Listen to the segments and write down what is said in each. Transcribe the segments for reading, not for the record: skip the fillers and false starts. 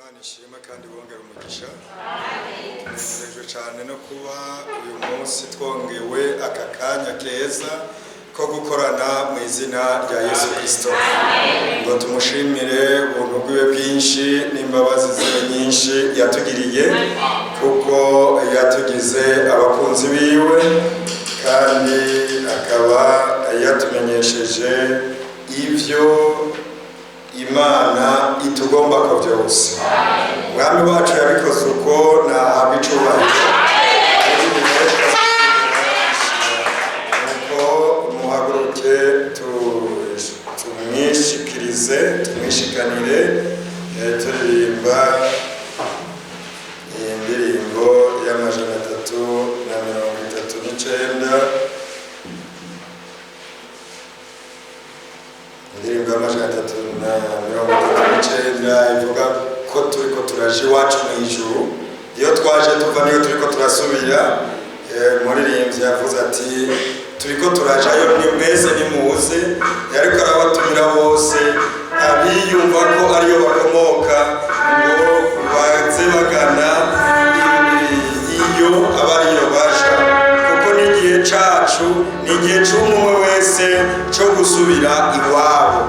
Imana ishimwe kandi bongera umugisha. Tunejejwe cyane no kuba uyu munsi twongewe aka kanya keza ko gukorana mu izina rya Yesu Kristo, ngo tumushimire ubuntu bwiwe bwinshi n'imbabazi ziwe nyinshi yatugiriye, kuko yatugize abakunzi biwe kandi akaba yatumenyesheje ibyo Imana itugomba ko byose. Umwami wacu yabikoze uko, nahabwa icubahiro. Nuko muhaguruke tumwishikirize, tumwishikanire, turirimba iyi ndirimbo y'339, indirimbo y'339 ivuga ko turiko turaja iwacu mu ijuru. Iyo twaje tuva niyo turiko turasubira. Umuririmbyi yavuze ati: "Turiko turajayo, ni mwese nimuze." Yariko arabatumira bose abiyumva ko ariyo bakomoka ngo baze bagana iyo aba ariyo baja, kuko n'igihe cacu ni igihe c'umwe wese co gusubira iwabo.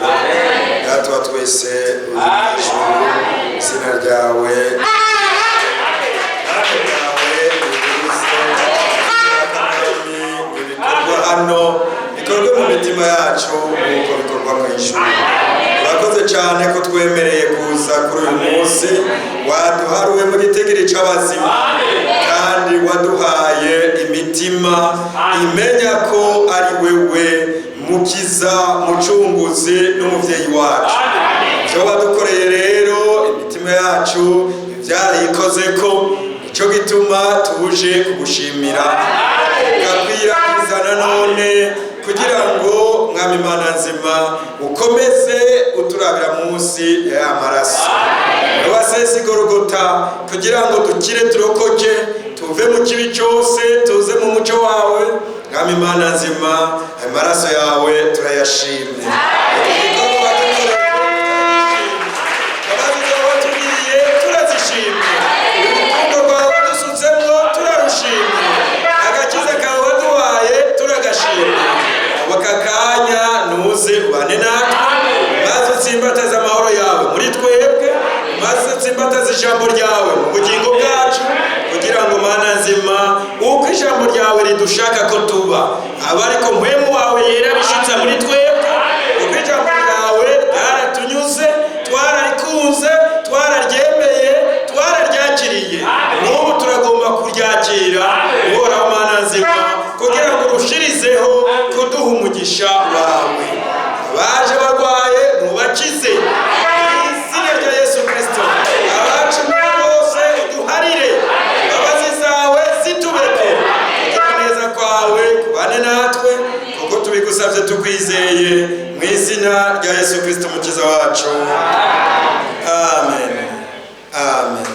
icubahiro. Data wa twese uri mu ijuru, izina ryawe ibikorwa hano bikorwe mu mitima yacu nk'uko bikorwa mu ijuru. Urakoze cyane ko twemereye kuza kuri uyu munsi waduharuwe mu gitigiri c'abazima, kandi waduhaye imitima imenya ko ari wewe mukiza, mucunguzi n'umuvyeyi wacu. Ivyo wadukoreye rero imitima yacu vyarayikozeko, nico gituma tuje kugushimira tugakwiragiza nanone kugira ngo Mwami Imana nzima ukomeze uturabira munsi ya maraso wasesa igorogota, kugira ngo dukire, turokoke, tuve mu kibi cyose tuze mu muco wawe. Mwami Imana nzima, ayo maraso yawe turayashimye. Imbabazi watugiriye turazishimye, urukundo rwawe wadusutsemo turarushimye, agakiza kawe waduhaye turagashimye. Aka kanya nuze ubane natwe, maze utsimbataze amahoro yawe muri twebwe, maze utsimbataze ijambo ryawe mu bugingo bwacu, kugira ngo Mana nzima uko ijambo ryawe ridushaka ko tuba aba ariko mpwemu wawe yera bishitsa muri twebwe, kuko ijambo ryawe ryaratunyuze, twararikunze, twararyemeye, twararyakiriye, n'ubu turagomba kuryakira. Uhoraho Mana nzima, kugira ngo urushirizeho kuduha umugisha wawe. Abaje barwaye mubakize izina rya Yesu Kristo, abacumuye bose uduharire, imbabazi zawe zitubeko, kugira neza kwawe kubane natwe, kuko tubigusabye tukwizeye mu izina rya Yesu Kristo mukiza wacu. Amen, amen.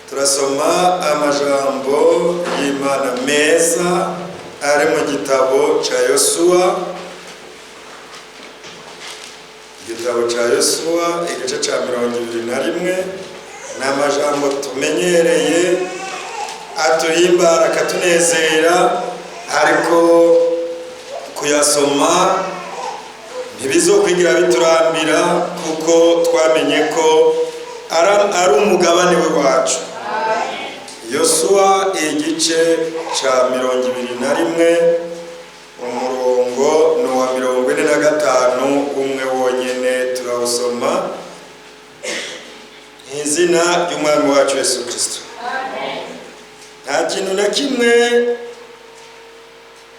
Turasoma amajambo y'Imana meza ari mu gitabo cya Yosuwa, igitabo cya Yosuwa igice cya 21. Ni amajambo tumenyereye atuhimbara akatunezera, ariko kuyasoma ntibizokwigira biturambira, kuko twamenye ko ari umugabane wacu. Yosuwa igice cya 21, umurongo ni uwa 45 umwe wonyene turawusoma mu izina ry'Umwami wacu Yesu Kristo. Nta kintu na kimwe,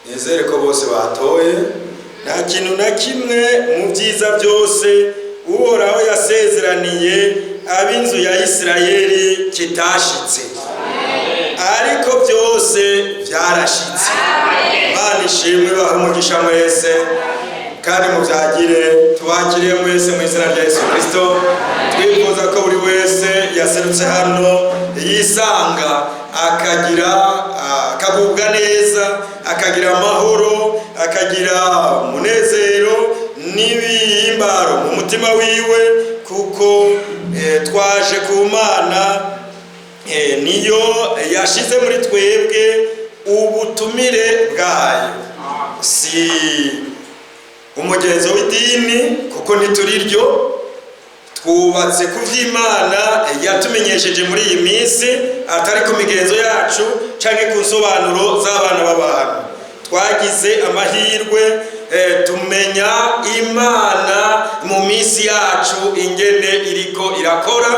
nizere ko bose batoye, nta kintu na kimwe mu byiza byose Uhoraho yasezeraniye ab'inzu ya Isirayeli kitashitse, ariko byose byarashitse. Imana ishimwe, baha umugisha mwese kandi mubyagire, tubakiriye mwese mu izina rya Yesu Kristo. Twifuza ko buri wese yaserutse hano yisanga, akagira akagubwa neza, akagira amahoro, akagira umunezero n'ibihimbaro mu mutima wiwe, kuko twaje ku Mana niyo yashize muri twebwe ubutumire bwayo. Si umugenzo w'idini, kuko ntituriryo, twubatse ku vy'Imana yatumenyesheje muri iyi minsi, atari ku migenzo yacu canke ku nsobanuro z'abana b'abantu. Twagize amahirwe tumenya Imana mu minsi yacu ingene iriko irakora,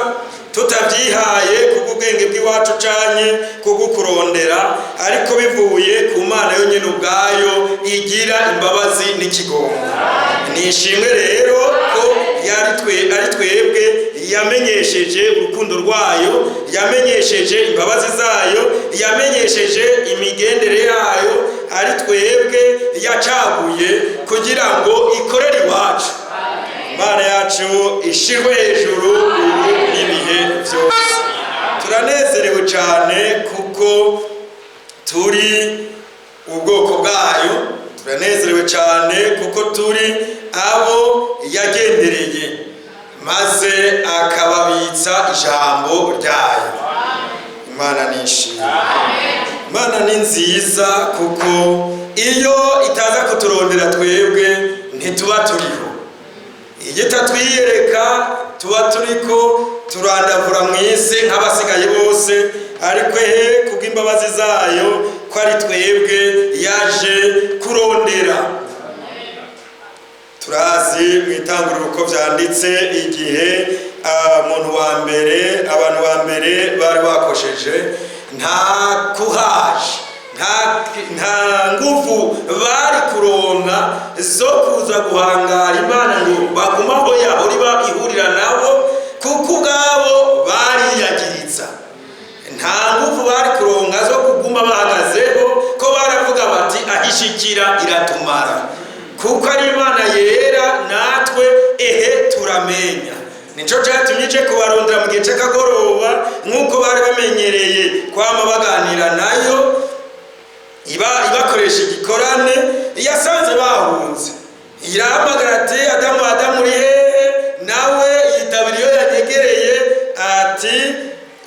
tutavyihaye kubw'ubwenge bw'iwacu canke kubw'ukurondera, ariko bivuye ku Mana yonyene ubwayo igira imbabazi n'ikigongo. Nishimwe rero ko ari twebwe yamenyesheje urukundo rwayo, yamenyesheje imbabazi zayo, yamenyesheje imigendere yayo, ari twebwe yacaguye kugira ngo ikorere iwacu. Imana yacu ishirwe hejuru ubu n'ibihe byose. Turanezerewe cyane kuko turi ubwoko bwayo, turanezerewe cyane kuko turi abo yagendereye maze akababitsa ijambo ryayo. Imana nishimwe, Imana ni nziza, kuko iyo itaza kuturondera twebwe ntituba turiho. Iyo itatwiyereka tuba turiko turandavura mu isi nk'abasigaye bose, ariko he kubw'imbabazi zayo ko ari twebwe yaje kurondera. Turazi mu itanguriro uko byanditse, igihe umuntu wa mbere, abantu ba mbere bari bakosheje, nta kuhaje, nta nguvu bari kuronka zo kuza guhangara Imana ngo bagumaho yahora iba ihurira nabo, kuko ubwabo bariyagiriza. Nta nguvu bari kuronka zo kuguma bahagazeho, ko baravuga bati ahishikira iratumara, kuko ari Imana yera, natwe ehe turamenya. Nico cyatumye ije kubarondera mu gihe cy'akagoroba, nk'uko bari bamenyereye kwama baganira nayo, iba ibakoresha igikorane. Yasanze bahunze, irahamagara ati: "Adamu, Adamu, uri hehe?" Nawe yitabira iyo yanyegereye ati: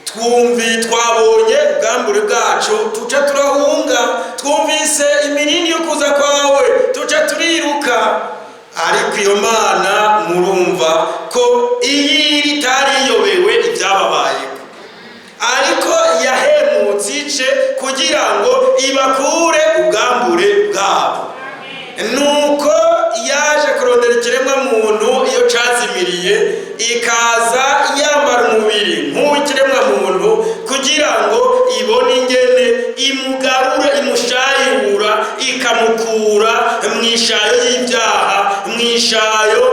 "Twumvi twabonye ubwambure bwacu, tuca turahunga. Twumvise imirindi yo kuza kwawe, tuca turiruka." Ariko iyo Mana murumva ko iyi itari iyobewe ibyababayeho, ariko yahemutse ice kugira ngo ibakure ubwambure bwabo. Nuko yaje kurondera ikiremwa muntu iyo cazimiriye, ikaza yambara umubiri nk'uw'ikiremwa muntu, kugira ngo ibone ingene imugarura, imushayura, ikamukura mu ishayo y'ibyaha, mu ishayo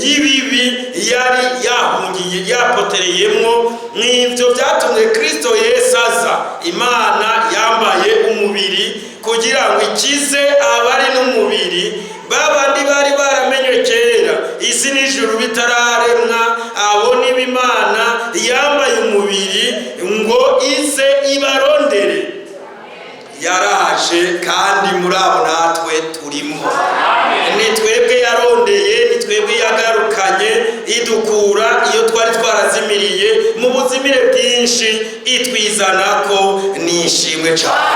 y'ibibi yari yahungiye, yapotereyemwo. Mw'ivyo byatumye Kristo Yesu aza, Imana yambaye umubiri kugira ngo ikize abari n'umubiri, babandi bari baramenywe kera isi n'ijuru bitararemwa. Abo niba Imana yambaye umubiri ngo ize ibarondere. Yaraje, kandi muri abo natwe turimo. Ni twebwe yarondeye, ni twebwe yagarukanye, idukura iyo twari twarazimiriye mu buzimire bwinshi, itwizana ko ni ishimwe cyane.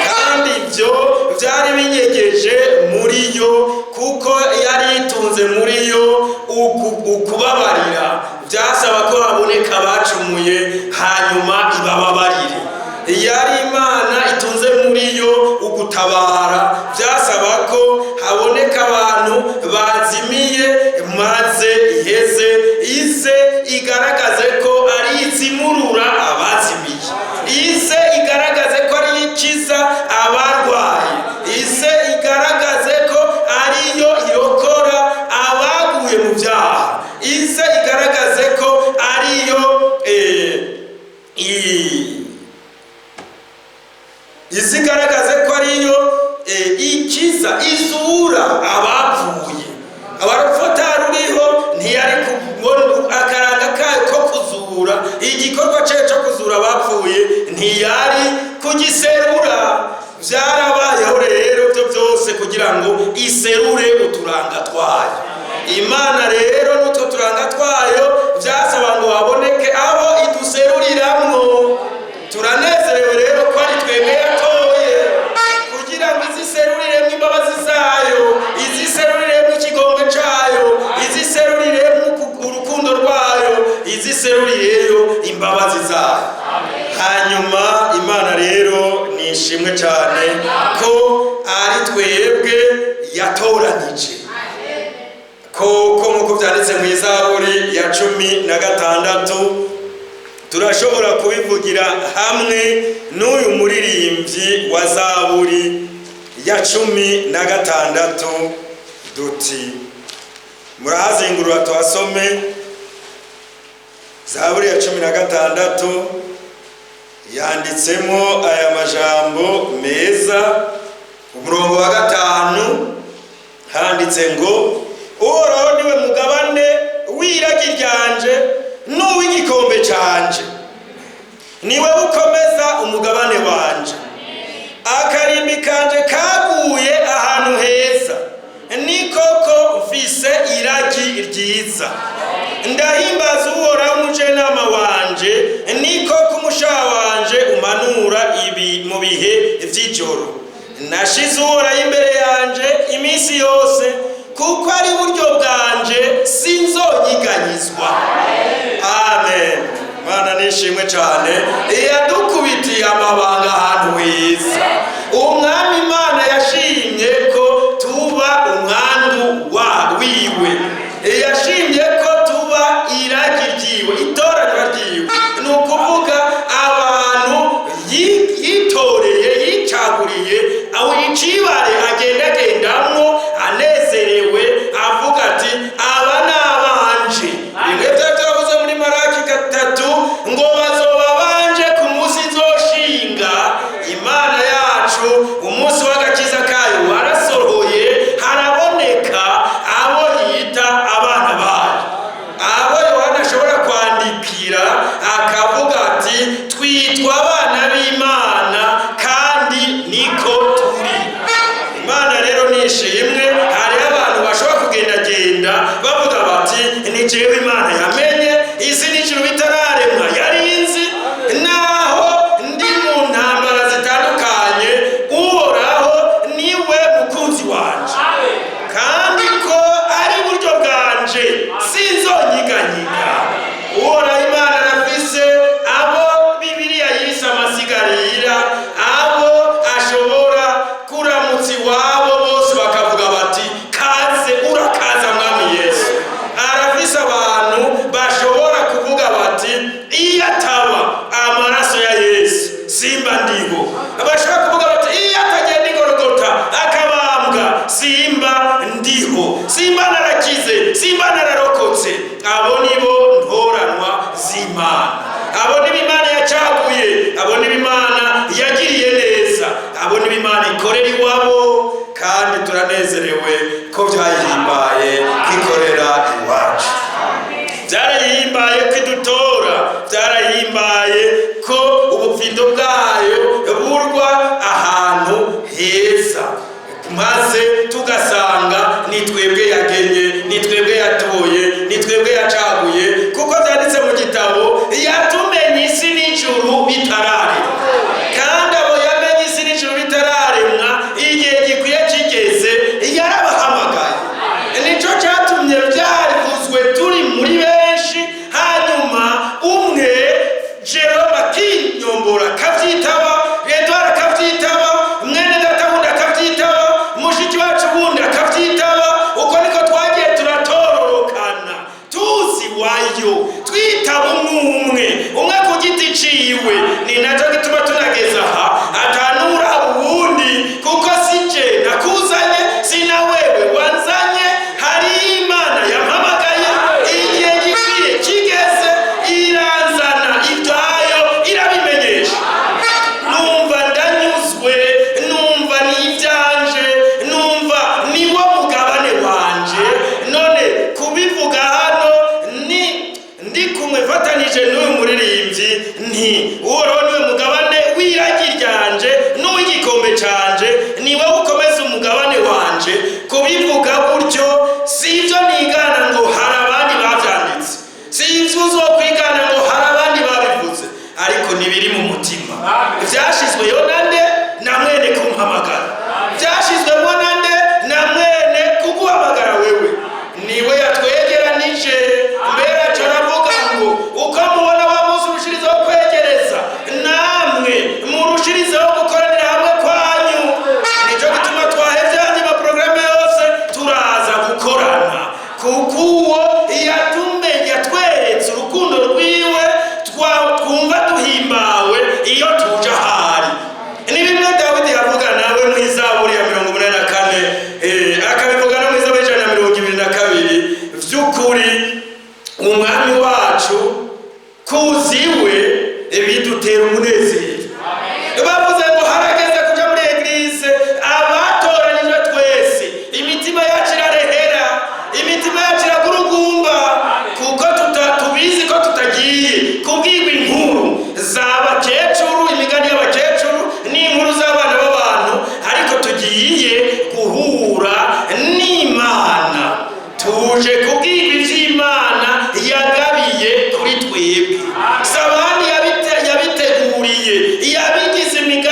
Kandi ibyo byari binyegeje muri yo, kuko yari itunze muri yo ukubabarira. Byasaba ko haboneka abacumuye, hanyuma ibababarire. Yari Imana itunze muri yo ugutabara. Byasaba ko haboneka abantu bazimiye, maze iheze ize igaragaze ko ari izimurura abazimiye, ize igaragaze ko ari ikiza abarwaye, ize igaragaze ko ariyo irokora abaguye mu byaha, ize igaragaze ko ariyo ize igaragaze ko ariyo ikiza, izura abapfuye. Abarupfu ruriho ntiyari kubona akaranga kayo ko kuzura. Igikorwa cyayo cyo kuzura abapfuye ntiyari kugiserura. Byarabayeho rero byo byose kugira ngo iserure uturanga twayo. Imana rero n'utwo turanga twayo byasaba ngo haboneke abo iduseruriramwo. Turanezerewe rero ko ari twebwe yatoye kugira ngo iziseruriremo imbabazi zayo, iziseruriremo ikigongwe cayo, iziseruriremo urukundo rwayo, iziserurireyo imbabazi zayo. Hanyuma Imana rero ni ishimwe cyane ko ari twebwe yatoranije koko, nk'uko byanditse mu Izaburi ya 16. Turashobora kubivugira hamwe n'uyu muririmbyi wa Zaburi ya 16 duti, murahazingurura tuhasome. Zaburi ya 16 yanditsemo aya majambo meza. Umurongo wa 5 handitse ngo: "Uhoraho niwe mugabane w'iragi ryanje n'uw'igikombe canje, niwe ukomeza umugabane wanje. Akarimbi kanje kaguye ahantu heza, ni koko mfise iragi ryiza. Ndahimbaza Uhoraho umujenama wanje, ni koko umushaha wanje umanura ibi mu bihe vy'ijoro. Nashize Uhoraho imbere yanje iminsi yose, Kuko ari buryo bwanje, sinzonyiganyizwa. Amen. Mana nishimwe cyane, yadukubitiye amabanga ahantu heza. Umwami Imana yashimye ko tuba umwandu wa wiwe, yashimye ko tuba iragi ryiwe, itoranywa ryiwe. Ni ukuvuga abantu yitoreye, yicaguriye, aho icibare agendagendamwo anezerewe, avuga ati: "Aba ni abanje." Bimwe byari byavuze muri Maraki 3 ngo bazoba banje ku munsi nzoshinga. Imana yacu, umunsi w'agakiza kayo warasohoye, haraboneka abo yita abana bayo, abo Yohana ashobora kwandikira akavuga ati: "Twitwa abana b'Imana kandi niko turi." Imana rero nishimwe. Hariho abantu bashobora kugendagenda bavuga bati: "Ni jewe Imana yamenye isi n'ijuru bitararemwa, yari inzi naho ndi mu ntambara zitandukanye. Uhoraho niwe mukunzi wanje, kandi ko ari buryo bwanje, sinzonyiganyiga." Uhoraho Imana arafise abo Bibiliya yise amasigarira, abo ashobora kuramutsa iwabo bose bakavuga bati: "Kaze, urakaza Mwami Yesu." Arafise abantu bashobora kuvuga bati: "Iyo ataba amaraso ya Yesu, simba ndiho." Bashobora kuvuga bati: "Iyo atagenda igorogota akabambwa, simba ndiho, simba narakize, simba nararokotse." Abo nibo ntoranwa z'Imana, abo nibo Imana yacaguye, abo nibo Imana yagiriye neza, abo nibo Imana ikorera iwabo. Kandi turanezerewe ko byayihimbaye kwikorera iwacu, byarayihimbaye ko idutora, byarayihimbaye ko ubupfindo bwayo burwa ahantu heza, maze tugasanga ni twebwe yagenye, ni twebwe yatoye, ni twebwe yacaguye, kuko byanditse mu gitabo: yatumenye isi n'ijuru bitararemwa. Kandi abo yamenye isi n'ijuru bitararemwa, igihe gikwiye kigeze yarabahamagaye. Nicyo cyatumye byavuzwe turi muri benshi, hanyuma umwe Jerome akinyombora akabyitaba, Edouard akabyitaba, mwene data wundi akabyitaba, mushiki wacu wundi akabyitaba. Uko niko twagiye turatororokana, tuzi wayo, twitaba umwe umwe, umwe ku giti ciwe. Ni nacyo gituma tunageza aha atanura uwundi, kuko si je nakuzanye, si na wewe wanzanye. Hari Imana yampamagaye, igihe gikwiye kigeze iranzana, ibyayo irabimenyesha. Numva ndanyuzwe, numva ni ibyanje, numva ni wo mugabane wanje. None kubivuga hano ni ndi kumwe mfatanije n'uyu muririmbyi, nti: "Uhoraho niwe mugabane w'iragi ryanje n'uw'igikombe canje, ni wowe ukomeza umugabane wanje." Kubivuga gutyo si ibyo nigana ngo hari abandi babyanditse, si ibyo uzokwigana ngo hari abandi babivuze, ariko ntibiri mu mutima. Byashyizweyo nande? Na mwene kumpamagara. Byashyizwemo nande? Na mwene kuguhamagara wewe. Niwe yatwegeranije. Mbere aco aravuga ngo: "Uko mubona wa munsi urushirizeho kwegereza, namwe murushirizeho gukoranira hamwe kwanyu." Nicyo gituma twahevye andi maporogaramu yose, turaza gukorana, kuko uwo yatume yatweretse urukundo rwiwe, twumva duhimbawe iyo tuje ahari. Ni bimwe Dawidi yavuga nawe mu Izaburi ya 84, akabivuga no mu Izaburi 122. Vy'ukuri Umwami wacu kuziwe bidutera umunezero. Bavuze ngo harageze kuja muri église, abatoranijwe twese imitima yacu irarehera, imitima yacu iragurugumba, kuko tubizi ko tutagiye kubwirwa inkuru z'abakecuru, imigani y'abakecuru n'inkuru z'abana b'abantu, ariko tugiye guhura n'Imana, tuje kubwirwa ivy'Imana yagabiye kuri twebwe. Sabandi yabiteguriye, yabigize imigambi.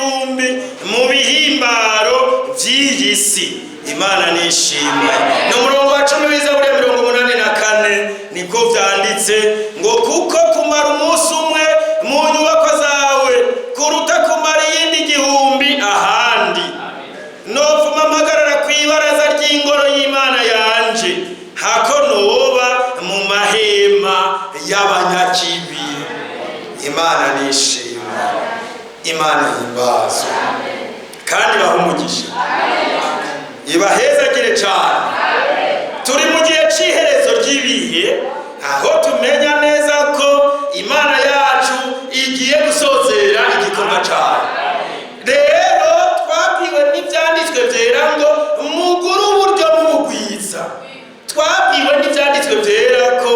igihumbi mu bihimbaro by'iyi si. Imana nishimwe. Ni umurongo wa 10 w'Izaburi ya 84, niko vyanditse ngo: kuko kumara umunsi umwe mu nyubako zawe kuruta kumara iyindi 1000 ahandi. Nopfuma mpagarara ku ibaraza ry'ingoro y'Imana yanje, hako noba mu mahema y'abanyakibi. Imana nishimwe, Imana himbazwe kandi ibahe umugisha, ibahezagire cyane. Turi mu gihe cy'iherezo ry'ibihe, aho tumenya neza ko Imana yacu igiye gusozera igikorwa cyayo. Rero twabwiwe n'ibyanditswe byera ngo mugure uburyo mubugwiza. Twabwiwe n'ibyanditswe byera ko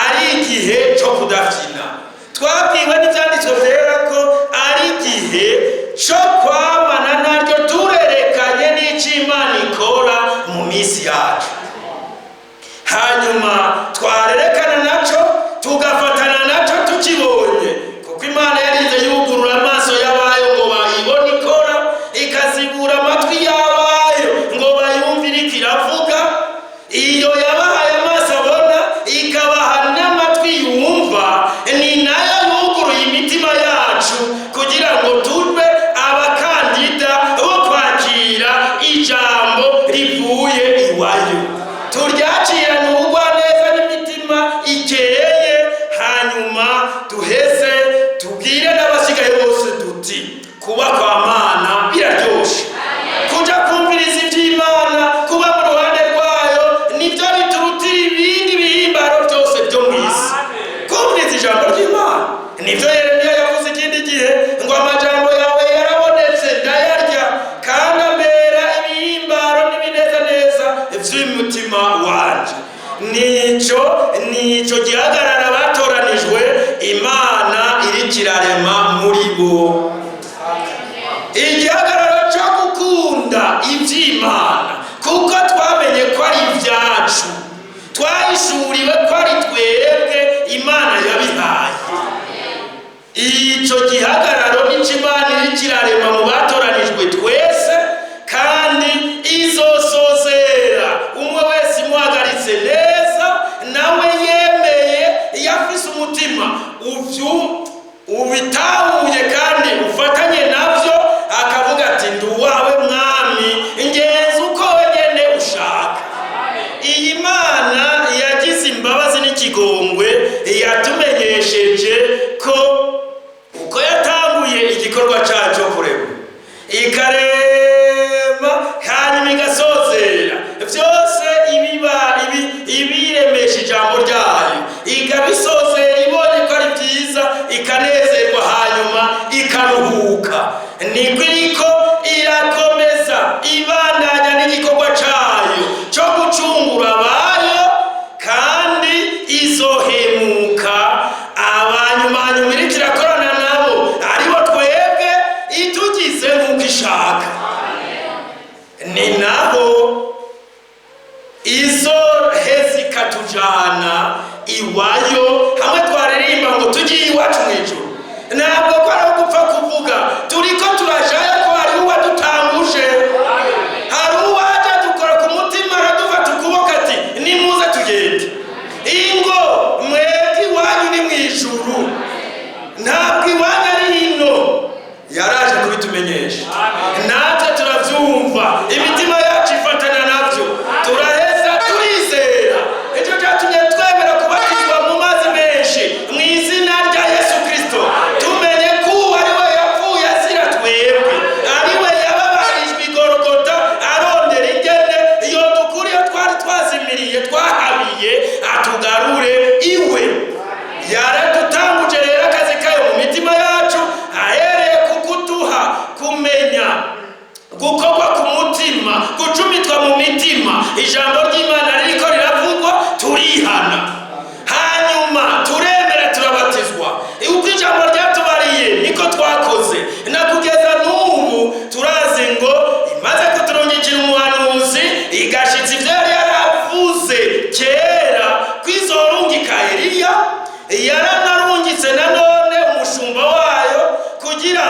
ari igihe cyo kudafyina. Twabwiwe n'ibyanditswe byera ko ari igihe cyo kwamana naryo, turerekanye n'icyo Imana ikora mu minsi yacu. Hanyuma twarerekana nacyo, tugafatana nacyo tukibonye, kuko Imana yarinze yugurura amaso y'abayo ngo bayibone ikora, ikazibura amatwi y'abayo ngo bayumvire iriko iravuga. Iyo yabahaye amaso abona, ikabaha n'amatwi yumva, ni nayo yuguruye imitima yacu kugira ngo tube abakandida bo kwakira ijambo rivuye iwayo, turyakirane ubugwaneza n'imitima ikeye. Hanyuma duheze tubwire n'abasigaye bose tuti: kuba kwa Mana biraryoshe, kuja kumviriza iby'Imana, kuba mu ruhande rwayo nibyo biturutira ibindi bihimbaro byose byo mu isi. Kumviriza ijambo ry'Imana nibyo Yeremiya yavuze ikindi gihe ngo: amajambo yawe yarabonetse ndayarya, kandi ambera ibihimbaro n'ibinezaneza by'umutima wanje. Nico gihagarara batoranijwe Imana iriko irarema muri bo, igihagararo cyo gukunda iby'Imana, kuko twamenye ko ari ibyacu, twahishuriwe ko ari twebwe Imana yabihaye. Icyo gihagararo nicyo Imana iriko irarema mu batoranijwe twese, kandi izosozera umwe wese imuhagaritse neza, nawe yemeye, iyo afise umutima ubitahuye kandi ufatanye navyo, akavuga ati: ndi uwawe Mwami, ngenza uko wenyene ushaka. Iyi Mana yagize imbabazi n'ikigongwe, yatumenyesheje ko uko yatanguye igikorwa cyacu kurema, ikarema, hanyuma igasozera byose, ibiba ibi ibiremesha ijambo ryayo, ikabisozera ibonye ko ari byiza, ikanezerwa, hanyuma ikaruhuka. Niko iriko irakomeza ibandanya n'igikorwa cyayo cyo gucungura abayo, kandi izohemuka abanyuma hanyuma iriko irakorana nabo, aribo twebwe, itugize nk'uko ishaka. Ni nabo izoheza ikatujana iwayo, hamwe twaririmba ngo tugiye iwacu mu ijuru. Ntabwo ko ari gupfa kuvuga, turiko turajayo ko hariho uwadutanguje, hari uwaje dukora ku mutima, aradufata ukuboko ati: nimuze tugende. Ingo mwebwe iwanyu ni mu ijuru, ntabwo iwanyu ari hino. Yaraje kubitumenyesha, natwe turabyumva, imitima yacu ifatana nabyo, turaheza turizera. Icyo cyatumye twemera kubatizwa mu mazi menshi mu izina rya Yesu Kirisito, tumenye ko uwo ari we yapfuye azira twebwe, ari we yababarijwe igorogota arondera ingene iyo dukura iyo twari twazimiriye, twahabiye, atugarure iwe. Yaradutanguje rero akazi kayo mu mitima yacu, ahereye ku kuduha kumenya.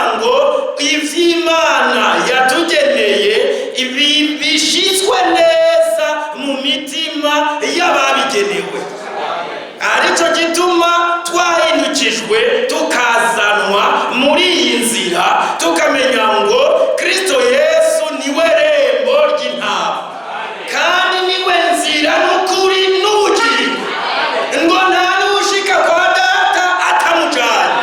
Kugira ngo ivy'Imana yatugeneye bishitswe neza mu mitima y'ababigenewe. Aricyo gituma twahindukijwe, tukazanwa muri iyi nzira, tukamenya ngo Kristo Yesu niwe rembo ry'intama, kandi niwe nzira n'ukuri n'ubugingo, ngo nta n'ushika kwa Data atamujanye.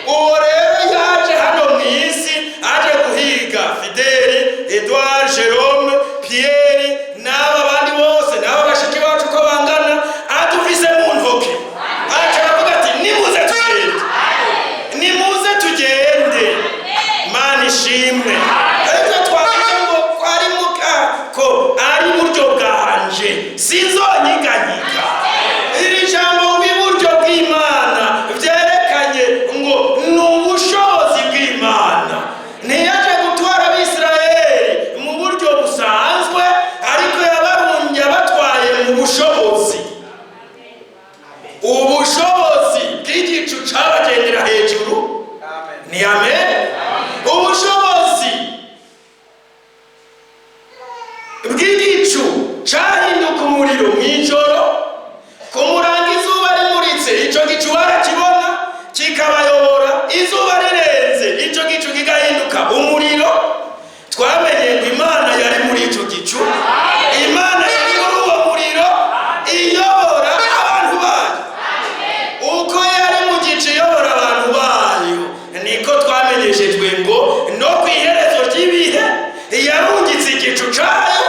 Uwo rero yaje hano mu isi aje guhiga Fideli, Edouard, Jerome, Pierre n'aba bandi bose, n'aba bashiki bacu uko bangana, adufise mu ntoki. Aca aravuga ati: "Nimuze tugende, nimuze tugende." Mana ishimwe. Ariko twavuze ngo ko ari muka, ko ari buryo bwanje, sinzonyiganyiga. Iri jambo ngo iburyo bw'Imana vyerekanye ngo ni ubushobozi bw'Imana. Ntiyaje gutwara Abisirayeli mu buryo busanzwe, ariko yabarungi yabatwaye mu bushobozi, ubushobozi bw'igicu cabagendera hejuru. Ni amen. Ubushobozi bw'igicu cahinduka umuriro mw'ijoro, kumuranga izuba rimuritse, ico gicu barakibona kikabayobora. Izuba rirenze, ico gicu kigahinduka umuriro. Twamenye ngo Imana yari muri ico gicu, Imana yari muri uwo muriro iyobora abantu bayo. Uko yari mu gicu iyobora abantu bayo, niko twamenyeshejwe ngo no ku iherezo ry'ibihe yarungitse igicu cayo.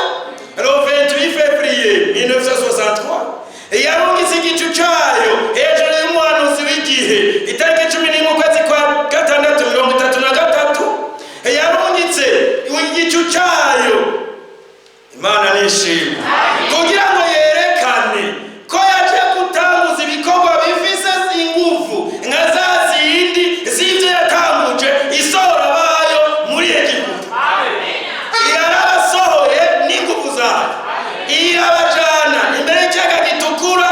Le 28 février 1963 yarungitse igicu cayo hejuru y'umuhanuzi w'igihe. Itariki 11 ukwezi kwa gatandatu 33 yarungitse igicu cayo. Imana nishimwe, kugira ngo yerekane ko yaje gutanguza ibikorwa bifise ingufu nka za zindi z'ibyo yatanguje isohora bayo muri Egiputa. Yarabasohoye n'ingufu zayo, irabajana imbere y'ikiyaga gitukura.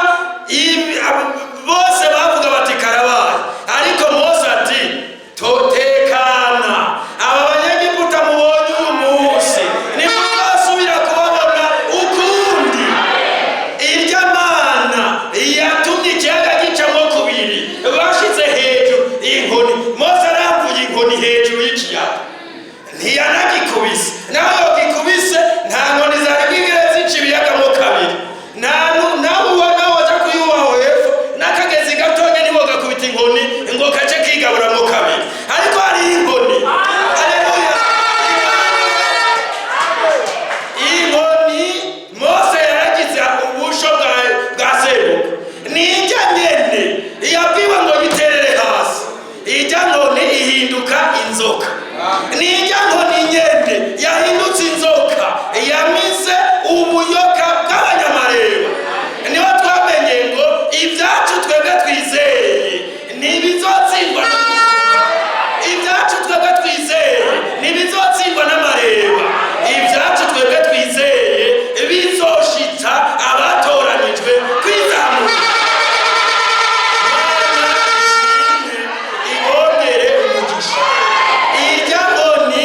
Bose bavuga bati: "Karabaye." Ariko Mose ati: "Totekana, aba Banyegiputa mubonye uyu munsi ntimuzasubira kubabona ukundi." Irya Mana yatumye ikiyaga gicamo kubiri, bashitse hejuru, inkoni Mose aramvuye inkoni hejuru y'ikiyaga, ntiyanagikubise. Nawe yogikubise, nta nkoni zari bwigere zica ibiyaga mo kabiri. Nta nawe ubona waja kuyubaho hepfo n'akagezi gatonya, nibo gakubita inkoni ngo kace kigaburamo kabiri. Ariko hariho inkoni. Haleluya! Inkoni Mose yaragize ubusho bwa sebuka, nijya nyene yabwiwe ngo yiterere hasi, ijya nkoni ihinduka inzoka. Nijya nkoni nyene yahindutse inzoka yamize ubuyoka bw'abanyamareba. Niho twamenye ngo ibyacu twebwe twizeye ntibizotsindwa, ibyacu twebwe twizeye ntibizotsindwa n'amareba. Ibyacu twebwe twizeye bizoshitsa abatoranijwe kwizamura. Imana ishimwe, ibongere umugisha. Irya nkoni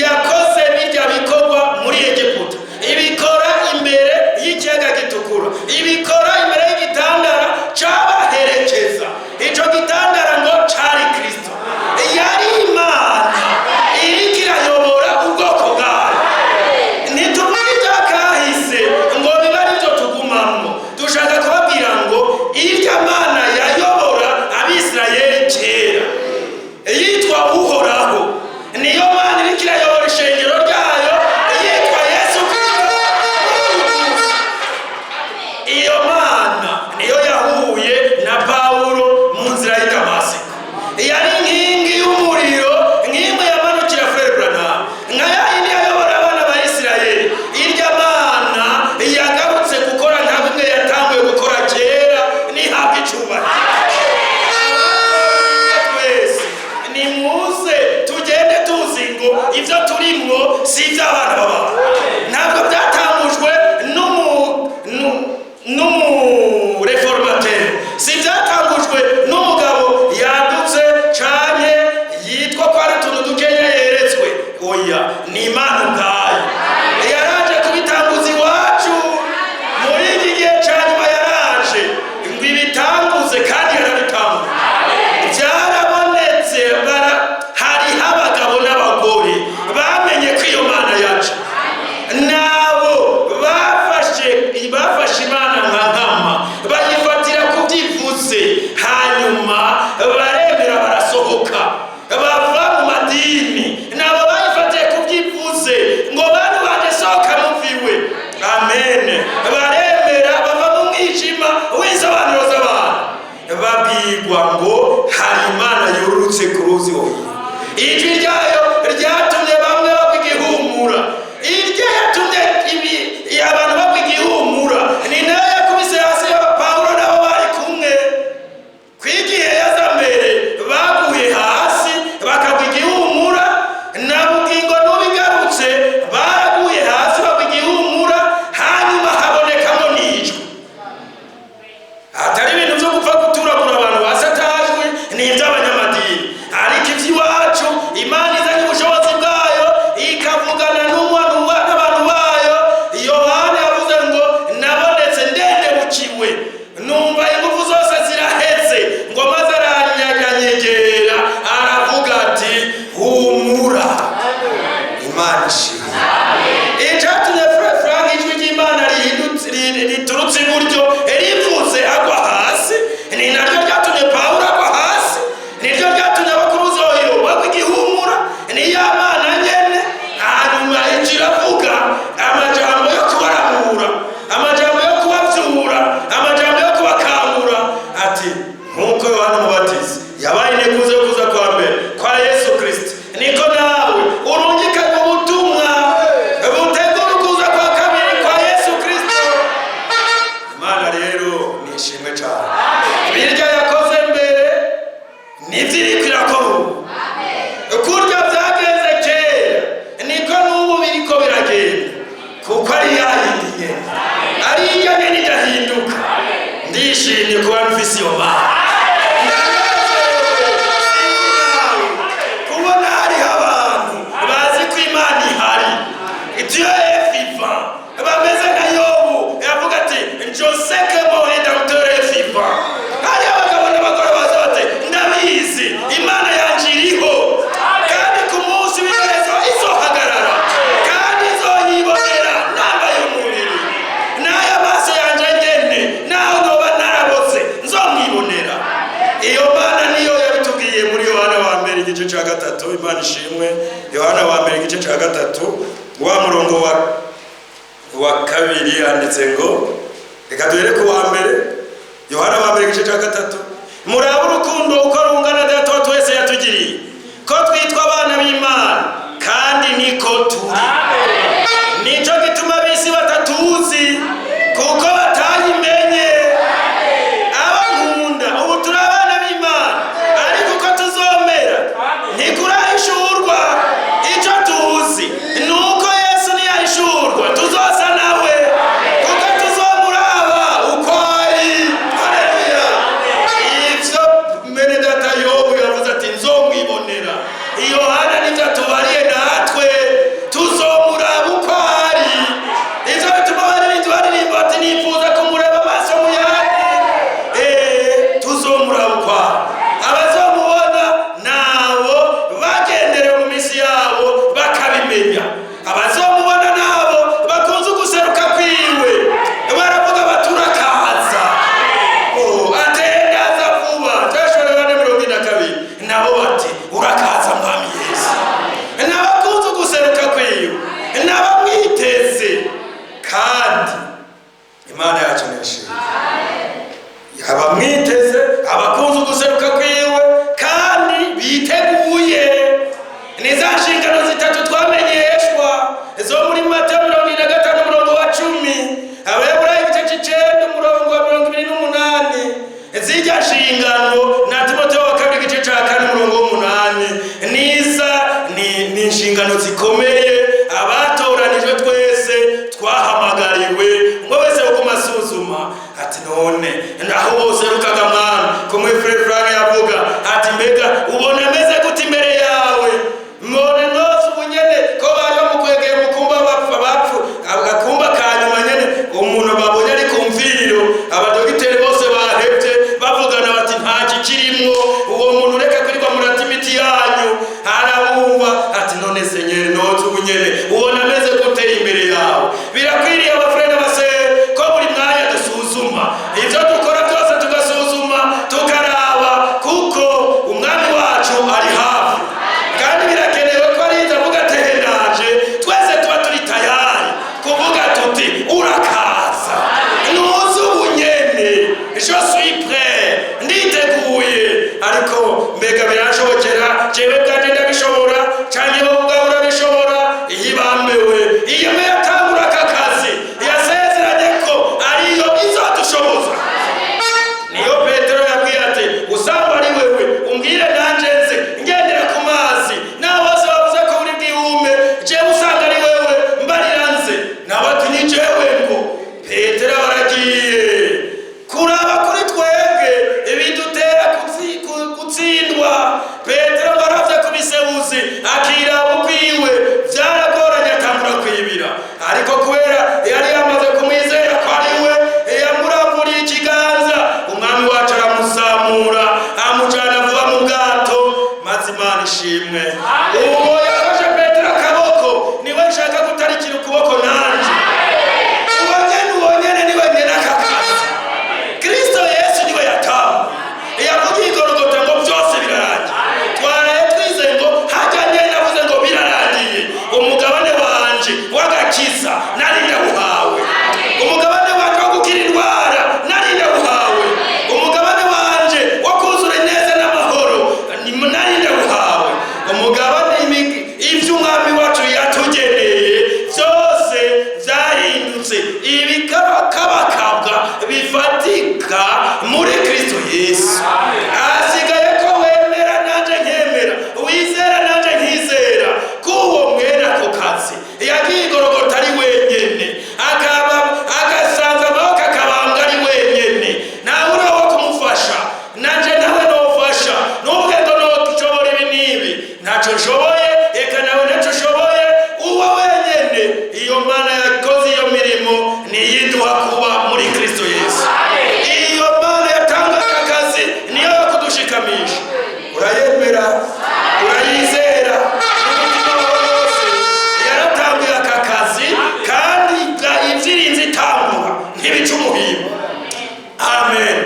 yakoze birya bikorwa muri Egiputa, ibikora imbere y'ikiyaga gitukura, ibikora imbere y'igitandara cabaherekeza. Ico gitandara ngo cari Kristo. Yari Imana iriko irayobora ubwoko bwayo. Ntituvuge ibya kahise ngo bibe aribyo tugumamwo. Dushaka kubabwira ngo irya Mana yayobora Abisirayeli kera yitwa Uhoraho, niyo Mana iriko irayobora ishengero ryayo yitwa Yesu Kristo. Iyo Mana niyo yahuye na Pawulo mu nzira y'i Damasiko. Yari inkingi y'umuriro nk'imwe yamanukira Frère Branham, nka ya yindi yayobora abana ba Isirayeli. Irya Mana yagarutse gukora nka bimwe yatanguye gukora kera, nihabwa icubahiro. Twese nimuze tugende tuzi ngo ibyo turimwo si iby'abana b'abantu. Ntabwo byatangujwe n'umuréformateur, si byatangujwe n'umugabo yadutse canke yitwa ko ari utuntu. Ni Imana ubwayo yaraje kubitanguza iwacu muri iki gihe cya nyuma, yaraje ngo ibitanguze kandi yarabitanguje, byarabonetse. Hariho abagabo n'abagore bamenye ko iyo Mana yacu, nabo bafashe Imana nka nkama, bayifatira ku byivuze, hanyuma baremera, barasohoka, bava mu madini. Nabo bayifatiye ku byivuze ngo: "Bantu banje, sohoka muviwe." Amen. Baremera, bava mu mwijima w'insobanuro z'abantu, babwirwa ngo hari Imana yururutse ku ruzi Ohiyo. Ijwi ryayo ryatumye bamwe bagwa igihumura. Iryo yatumye abantu bagwa igihumura ni nayo yakubise hasi Pawulo nabo bari kumwe. Kw'igihe yaza mbere baguye hasi bakagwa igihumura, na bugingo n'ubigarutse baraguye hasi bagwa igihumura, hanyuma habonekamo n'ijwi. Atari ibintu byo gupfa guturagura abantu hasi atajwi, ni iby'abanyamadini. Ariko iby'iwacu, Imana izanye ubushobozi bwayo, ikavugana n'abantu bayo. Yohana yavuze ngo: "Nabonetse ndendebukiwe, numva ingufu zose ziraheze," ngo maze aranyeganyegera, aravuga ati: "Humura." Imana ishimwe. Icyatumye Frère Frank ijwi ry'Imana rihindutse, riturutse iburyo, rivuze agwa hasi, ni naryo ryatumye Pawulo agwa hasi, niryo ryatumye abakuruzi oyo bagwa igihumura. Ni ya Mana nyene. Hanyuma iravuga amajambo yo kubaramura, amajambo yo kubavyura, amajambo yo kubakangura, ati: "Nk'uko Yohana Umubatizi yabaye integuza yo kuza kwa mbere kwa Yesu Kristo, niko nawe urungikanye ubutumwa butegura ukuza kwa kabiri kwa Yesu Kristo." Imana rero ni ishimwe cyane. Birya yakoze mbere nibyo iriko irakora ubu. Kurya byagenze kera niko n'ubu biriko biragenda, kuko ari yayindi nyene, ari irya nyene idahinduka. Ndishimye kuba mfise iyo Mana. Ndanezerewe kubona hariho abantu bazi ko Imana ihari, Dieu est vivant, bameze nka Yobu yavuga ati: "Je sais que mon rédempteur est vivant." Hari abagabo n'abagore baza bati: "Ndabizi, Imana yanje iriho, kandi ku munsi w'iherezo izohagarara, kandi izoyibonera nambaye umubiri n'aya maso yanje nyene, naho noba narabose nzomwibonera." Iyo Mana niyo yabitubwiye muri Yohana wa mbere igice cya 3. Imana ishimwe. Yohana wa mbere igice cya 3, wa murongo wa 2, yanditse ngo, reka duhere ku wa mbere. Yohana wa mbere igice cya 3: "Murabe urukundo uko rungana Data wa twese yatugiriye, ko twitwa abana b'Imana, kandi niko turi. Nicyo gituma ab'isi batatuzi, kuko batayimenye. Abo nkunda, ubu turi abana b'Imana, ariko uko tuzomera ntikurahishurwa. Icyo tuzi ni uko Yesu niyahishurwa tuzosa nawe, kuko tuzomuraba uko ari." Haleluya! Ivyo mwene data Yobu yavuze ati: "Nzomwibonera," Yohana nivyo atubariye natwe: tuzomuraba uko ari. Ivyo bituma abaririmbyi baririmba bati: "Nifuza kumureba amaso mu yandi." Tuzomuraba uko ari. Abazomubona nabo bagenderewe mu minsi yabo bakabimenya. Abazomubona nabo bakunze uguseruka kwiwe, baravuga bati: "Urakaza." Oh, atendaza vuba. Byashobora 42, nabo bati: "Urakaza, Mwami Yesu." N'abakunze uguseruka kwiwe n'abamwiteze, kandi Imana yacu ni ishimwe. Abamwiteze, abakunze uguseruka kwiwe kandi biteguye, ni za nshingano zitatu twamenyeshwa zo muri Matayo 45 umurongo wa 10, Abaheburayo igice c'icenda umurongo wa 28, zirya nshingano, na Timoteyo wa kabiri igice ca 4 umurongo w'8. Niza ni inshingano zikomeye abatoranijwe twese twahamagariwe. Ngo wese kuguma asuzuma ati: "None naho bose rukaga mwana kumwe?" Frère Frank yavuga ati: "Mbega ubona ameze gute imbere yawe?" Mbone nose ubu nyene ko bari. None Senyeri, noza ubunyene ubona ameze gute imbere yawe? Birakwiriye, abafurere n'abasere, ko buri mwanya dusuzuma ibyo dukora byose, tugasuzuma, tukaraba, kuko Umwami wacu ari hafi, kandi birakenewe ko arinze avuga ati "Ndaje", twese tuba turi tayari kuvuga tuti "Urakaza, nuze ubunyene, je suis prêt, nditeguye." Ariko mbega biranshobokera? Jewe bwanje ndabishobora, canke wowe ubwawe urabishobora? Iyo ibambewe, iyo mbe yatangura aka kazi, yasezeranye ko ariyo izadushoboza. Niyo Petero yabwiye ati "Usanga ari wewe, umbwire nanje nze ngendera ku mazi. Naho bose bavuze ko uri bwihume, jewe usanga ari wewe, mbarira nze." Nawe ati "Ni jewe." Ngo Petero baragiye kuraba kuri twebwe ibidutera gutsindwa. Petero ngo aravye ku bisebuzi, akiraba ukwiwe, vyaragoranye, atangura kwibira. Ariko kubera yari yamaze kumwizera ko ari we, yamuramburiye ikiganza, Umwami wacu aramuzamura, amujana vuba mu bwato. Maze Imana ishimwe, uwo yafashe Petero akaboko niwe nshaka gutarikira ukuboko nanje. Uwo nyene, uwo nyene niwe nyene aka kazi. Kristo Yesu niwe yatanguye, yavugiye igorogota ngo "Byose birarangiye." Twaraye twizeye ngo hajya nyene avuze ngo "Birarangiye", umugabane wanje w'agakiza nari ndawuhawe, umugabane wanje wo gukira indwara nari ndawuhawe, umugabane wanje wo kuzura ineza n'amahoro nari ndawuhawe, umugabane ibyo Umwami wacu yatugeneye byose byahindutse ibikabakabwa bifatika muri Kristo Yesu. Asigaye ko wemera nanje nkemera, wizera nanje nkizera ko uwo mwene ako kazi yagiye igorogota ari wenyene, akaba agasanza amaboko, akabambwa ari wenyene, ntawe uriho wo kumufasha. Nanje nawe nofasha nubwe ngo noshobora ibi n'ibi, ntacyo nshoboye, reka nawe ntacyo ushoboye. Uwo wenyene, iyo Mana yakoze iyo mirimo, niyiduha kuba muri Kristo Yesu. Iyo Mana yatanga aka kazi niyo yo kudushikamisha. Urayemera? Urayizera n'umutima wawe wose? Yaratanguye aka kazi, kandi ibyirinze itangura ntibica umuhimbo. Amen.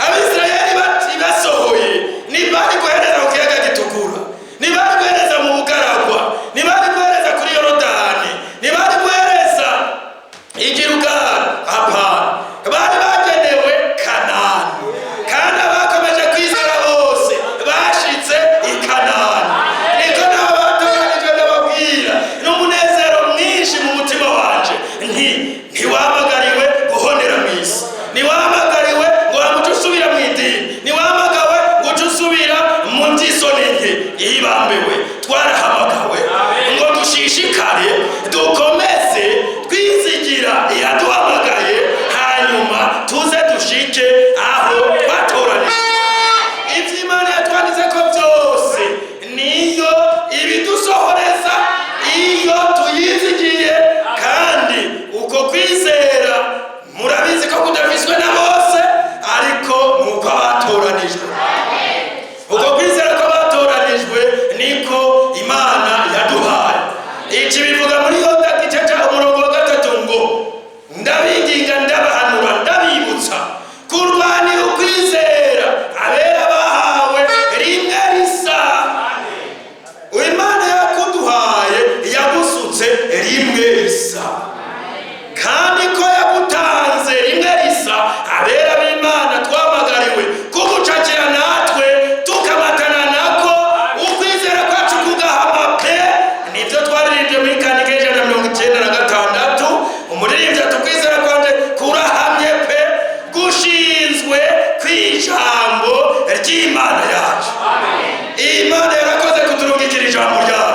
Abisirayeli bati basohoye, ntibari guhereza ku kiyaga Gitukura, ntibari guhereza mu bugaragwa, ntibari guhereza kuri Yorodani, ntibari guhereza i Gilugari. Hapana, bari bagenewe Kanani, kandi abakomeje kwizera bose bashitse i Kanani. Niko nabo batoranijwe ndababwira n'umunezero mwinshi mu mutima wanje nti ntiwahamagariwe guhonera mu isi, ntiwahamagariwe ngo wamuce usubira mu idini, ntiwahamagawe ngo uce usubira mu by'isoni nke. Ihibambewe, twarahamagawe ngo dushishikare, dukomeze twizigira iyaduhamagaye, hanyuma tuze dushike aho twatoranijwe. Ibyo Imana yatwanditse ko byose niyo ibidusohoreza iyo tuyizigiye. Kandi uko kwizera murabizi ko kudafiswe na bose, ariko nuko abatoranijwe, uko kwizera kw'abatoranijwe niko Imana yaduhaye. Iki bivuga muri Yoda gice cya umurongo wa 3 ngo "Ndabinginga, ndabahanura, ndabibutsa kurwanira ukwizera abera bahawe rimwe risa." Imana yakuduhaye, yagusutse rimwe risa, kandi ko yagutanze rimwe risa, abera b'Imana twamagariwe kugucakira natwe, tukamatana nako, ukwizera kwacu kugahama pe. Nibyo twaririmbye muri kandika 196. Umuririmbyi ati "Ukwizera kwanje kurahamye pe, gushinzwe ku ijambo ry'Imana yacu." Imana yarakoze kuturungikira ijambo ryayo.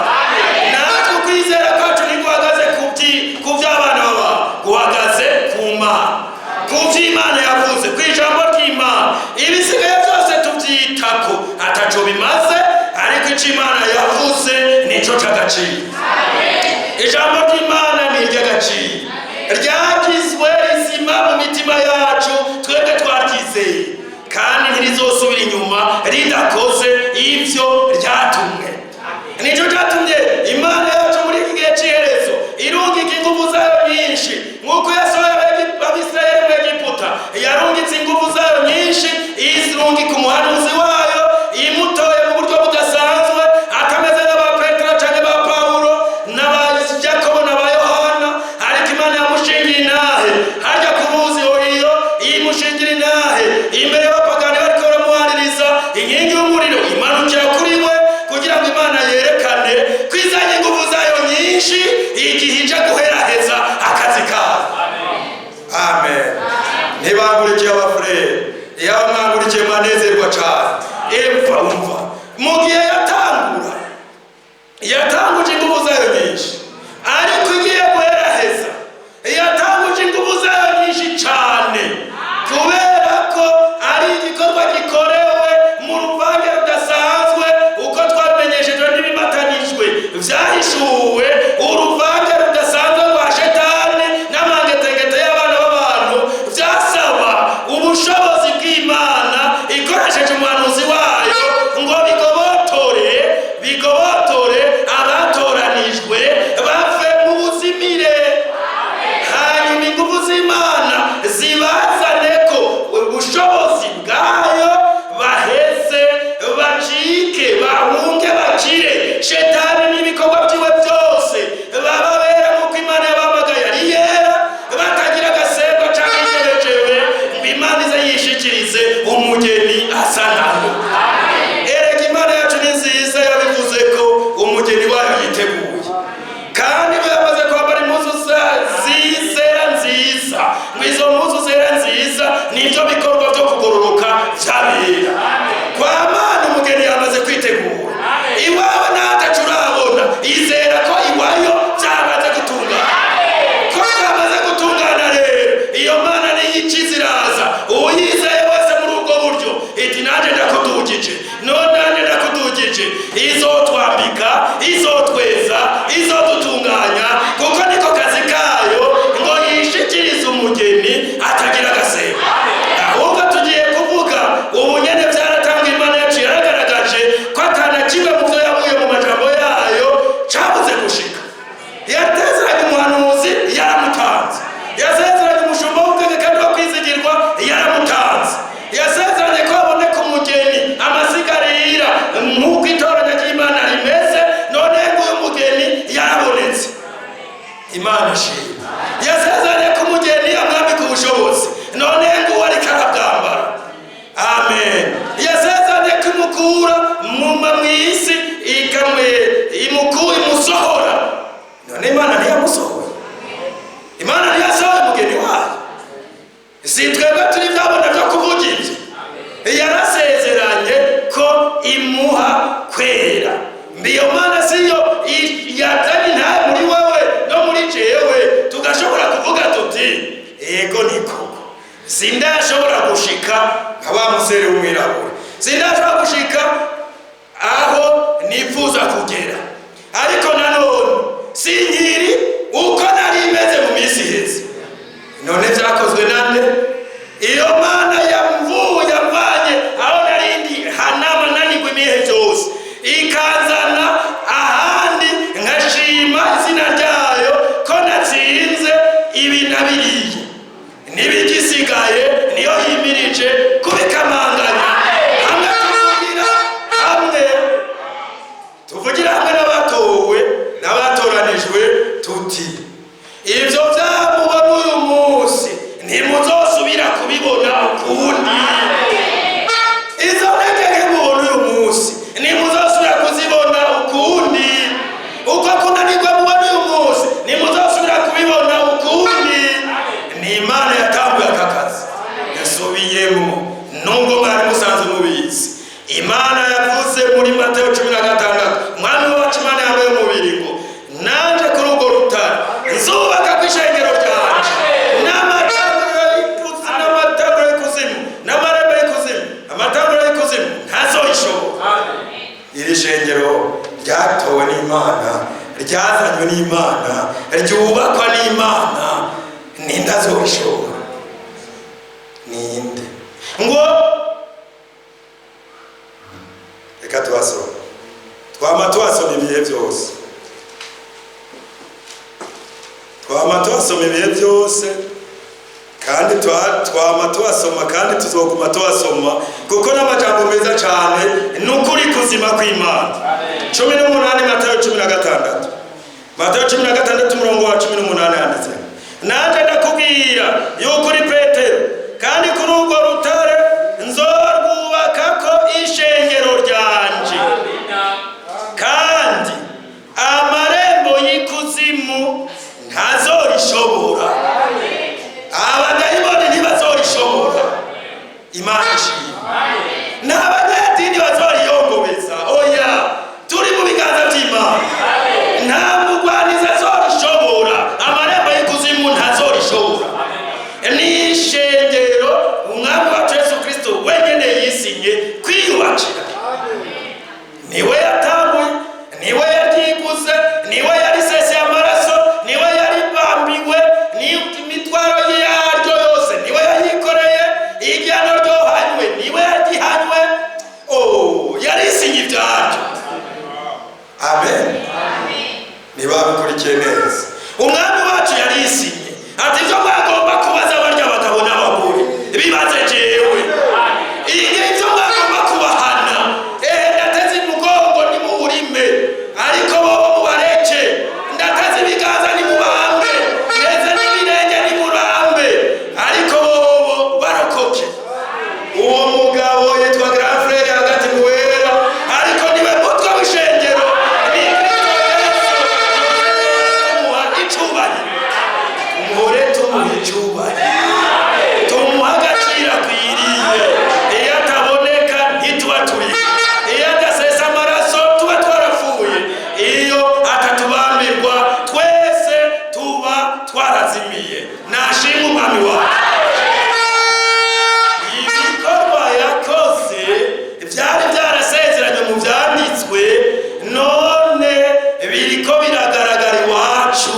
Natwe ukwizera kwacu ntiguhagaze ku by'abana b'abantu, guhagaze ku Mana, ku by'Imana yavuze, ku ijambo ry'Imana. Ibisigaye byose tubyitako ataco bimaze, ariko icyo Imana yavuze nico c'agaciro. Ijambo ry'Imana ni iry'agaciro, ryagizwe rizima mu mitima yacu twebwe twaryizeye, kandi ntirizosubira inyuma ridakoze ibyo ryatumwe. Nicyo cyatumye Imana byahishuwe uruvange rudasanzwe rwa shetani n'amangetengete y'abana b'abantu, byasaba ubushobozi bw'Imana ikoresheje umuhanuzi wayo ngo bigobotore abatoranijwe bave mu buzimire, hanyuma ingufu z'Imana zibazane ko ubushobozi bwayo, baheze bacike, bahunge, bakire shetani n'ibikorwa byiwe byose, bababera nk'uko Imana yabahamagaye ari yera, batagira agasemba cyangwa ingerejewe, ngo Imana ize yishikirize umugeni asa nayo. Erega Imana yacu ni nziza, yabivuze ko umugeni wayo yiteguye, kandi iyo yamaze kwambara impuzu zizera nziza, ngo izo mpuzu zera nziza nibyo bikorwa byo kugororoka byabera kwa Mana. Umugeni yamaze kwitegura. Iwawe natacu urabona, izera ko iwayo byamaze gutungana. Ko byamaze gutungana rero, iyo Mana niyo ikiza, iraza uwuyizeye wese muri ubwo buryo, iti: "Nanjye ndakudugije, none nanjye ndakudugije." Izotwambika, izotweza, izodutunganya, kuko niko kazi kayo, ngo yishikirize umugeni atagira agasembo. Ahubwo tugiye kuvuga ubu nyene byaratanga. Imana yacu yaragaragaje ko atana kimwe mu byo yavuye mu majambo yayo cabuze gushika. Yatezeranye umuhanuzi, yaramutanze. Yasezeranye umushumba w'ubwenge kandi wo kwizigirwa, yaramutanze. Yasezeranye ko haboneka umugeni amasigarira nk'uko itoranya ry'Imana rimeze, none nguyu mugeni yarabonetse. Imana ishimwe. Yasezeranye ko umugeni amwambika ubushobozi, none nguwo ariko arabwambara. Amen. Yasezeranye ko imukura mu isi, imusohora, none Imana ntiyamusohoye? Imana ntiyasohoye umugeni wayo? Si twebwe turi byabona byo kuvuga ibyo. Yarasezeranye ko imuha kwera. Iyo Mana siyo yazanye intahe muri wewe no muri jewe, tugashobora kuvuga tuti: "Ego, ni koko, sindashobora gushika nka wa musore w'umwirabura, sindashobora gushika aho nifuza kugera, ariko nanone sinkiri uko nari meze mu minsi iheze." None byakozwe nande? Iyo Mana yamvuye, yamvanye aho narindi hanama nanigwa ibihe byose, ikanzana ahandi, nkashima izina ryayo ko natsinze ibi na biriya n'ibigisigaye, niyo yimirije kubikamanganya. Hamwe tuvugira hamwe, tuvugira hamwe n'abatowe n'abatoranijwe tuti: "Ibyo byamubona uyu munsi ntimuzosubira kubibona ukundi. Izo ntege nke mubona uyu munsi ntimuzosubira kuzibona ukundi. Uko kunanirwa mubona uyu munsi ntimuzosubira kubibona ukundi." Ni Imana yatanguye aka kazi. Yasubiyemo, nubwo mwari musanzwe mubizi, Imana yavuze muri Mateyo 16, Umwami wacu Imana yambaye umubiri, ngo: "Nanje kuri urwo rutare nzubaka ku ishengero ryanje, n'amatanguro y'ikuzimu, n'amarembo y'ikuzimu, amatanguro y'ikuzimu ntazoyishobora." Iri shengero ryatowe n'Imana, ryazanywe n'Imana, ryubakwa n'Imana, ninde azoyishobora? Ninde? Ngo reka tuhasome, twama tuhasoma ibihe byose, twama tuhasoma ibihe byose, kandi twama tuhasoma, kandi tuzoguma tuhasoma, kuko n'amajambo meza cyane, ni ukuri kuzima kw'Imana. 18, Matayo 16, Matayo 16, umurongo wa 18, handitse: "Nanjye ndakubwira yuko uri Petero, kandi kuri urwo rutare nzorwubakako ishengero ryanje, kandi amarembo y'ikuzimu ntazorishobora." Abadayimoni ntibazorishobora. Imana ishimwe. N'abanyadini bazoriyongobeza, oya, turi mu biganza by'Imana. Nta mugwanizi azorishobora, amarembo y'ikuzimu ntazorishobora. Ni Ntibabikurikiye neza. Umwami wacu yarisinye ati: "Ibyo mwagomba kubaza barya abagabo n'abagore, bibaze jewe. Ibyo mwagomba kubahana, ehe, ndateze umugongo nimuwurime, ariko bobo mubareke. Ndateze ibiganza nimubambe, ndetse n'ibirenge nimurambe, ariko bobo barokoke." Uwo mugabo yitwa grand frère hagati mu wera, ariko niwe mutwe w'ishengero, ni Kristo Yesu. Tumuha icubahiro, umuhore, tumuha icubahiro, tumuha agaciro akwiriye. Iyo ataboneka ntituba turi, iyo adasesa amaraso tuba twarapfuye, iyo atatubambirwa twese tuba twarazimiye. Nashimwe Umwami wacu. Ibikorwa yakoze byari byarasezeranye mu byanditswe, none biriko biragaragara iwacu.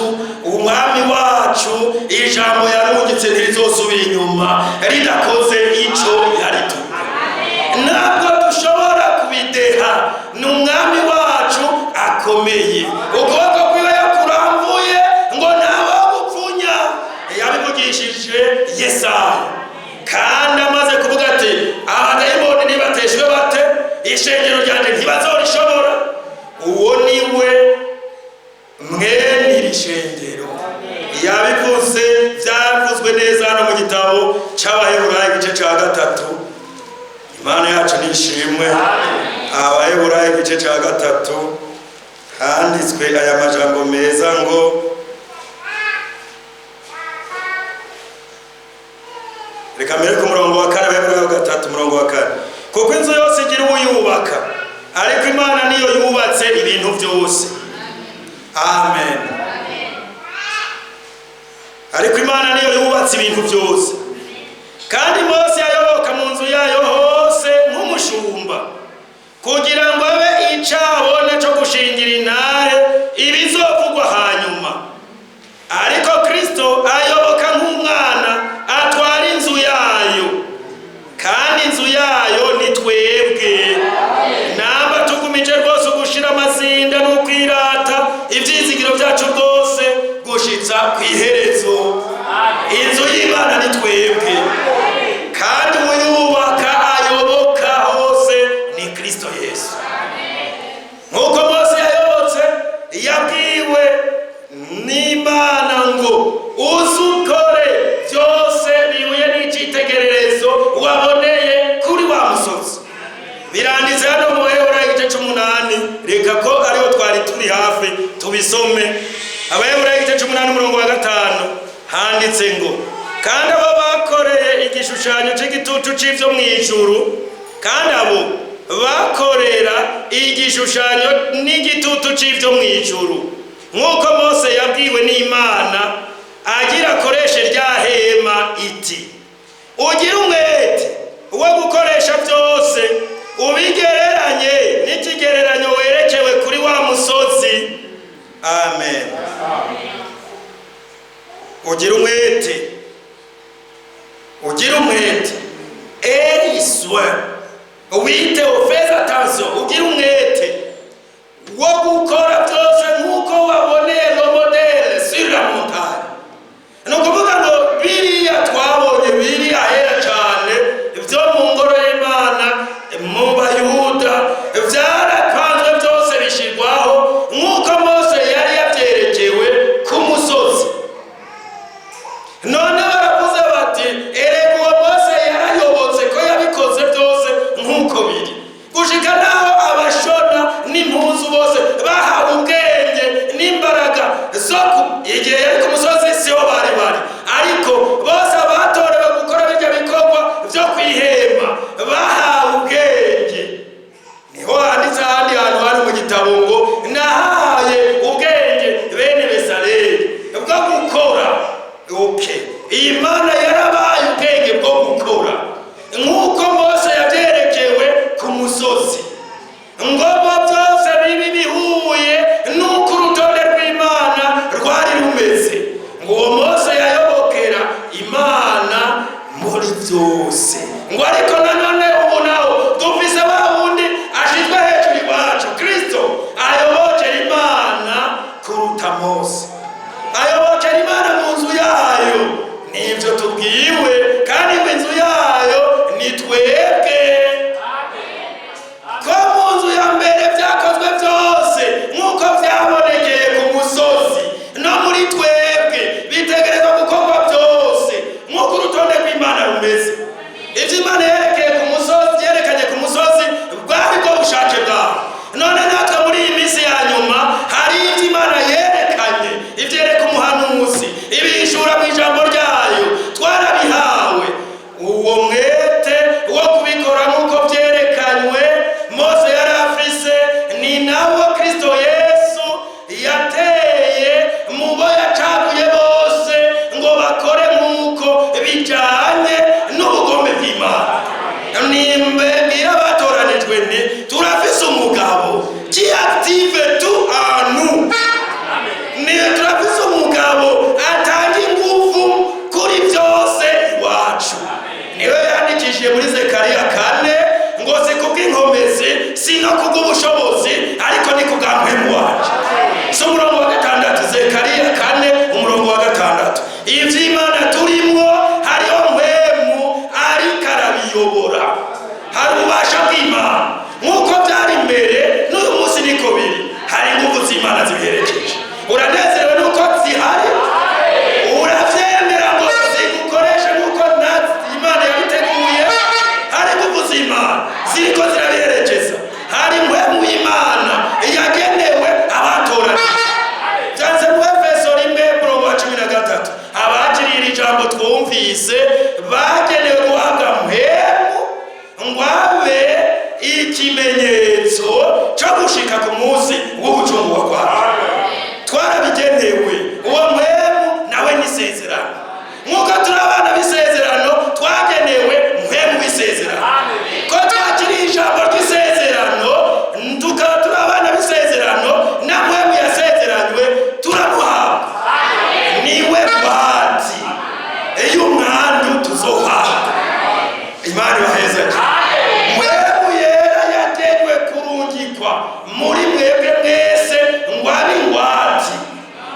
Umwami wacu, ijambo yarungitse ntirizosubira inyuma ridakoze ico yaritumye. Ntabwo dushobora kubideha. Ni Umwami wacu akomeye. Ukuboko kwiwe yakurambuye ngo ntawe gupfunya, yabivugishije Yesaya. Kandi amaze kuvuga ati: "Abadayimoni nibateshwe bate, ishengero ryanjye ntibazorishobora." Uwo niwe mwene iri shengero yabivuze. Byavuzwe neza hano mu gitabo cy'Abaheburayo, igice cya 3. Imana yacu nishimwe. Abaheburayo, igice cya 3, handitswe aya majambo meza ngo, reka mbere ku murongo wa 4, Abaheburayo 3, umurongo wa 4: "Kuko inzu yose igira uwuyubaka, ariko Imana niyo yubatse ibintu byose." Amen. Ariko Imana niyo yubatse ibintu byose. "Kandi Mose yayoboka mu nzu yayo hose nk'umushumba, kugira ngo abe icabona cyo gushingira intahe ibizovugwa hanyuma. Ariko Kristo ayoboka nk'umwana atwara inzu yayo, kandi inzu yayo ni twebwe, namba tugumije rwose ugushira amazinda n'ukwirata ivyizigiro byacu rwose gushitsa ku iherezo." Inzu y'Imana ni twebwe, kandi uyubaka ayoboka hose ni Kristo Yesu. Nk'uko Mose yayobotse, yabwiwe n'Imana ngo: "Uze ukore byose bihuye n'icyitegererezo waboneye kuri wa musozi." Biranditse hano mu Baheburayo, igice c'8. Reka ko ariho twari turi hafi, tubisome. Abaheburayo, igice c'8, umurongo wa 5, handitse ngo: "Kandi abo bakoreye igishushanyo c'igitutu c'ivyo mu ijuru, kandi abo bakorera igishushanyo n'igitutu c'ivyo mu ijuru, nk'uko Mose yabwiwe n'Imana agira akoreshe rya hema iti: 'Ugire umwete wo gukoresha byose ubigereranye n'ikigereranyo werekewe kuri wa musozi.'" Amen. Ugire umwete, ugire umwete, eriswe wite, fais attention, ugire umwete wo gukora byose nk'uko waboneye le modèle sur la montagne. Ni ukuvuga ngo biriya twabonye biri ahera cyane byo mu ngoro y'Imana mu Bayuda byarapanzwe byose, bishyirwaho nk'uko Mose yari yabyerekewe ku musozi. None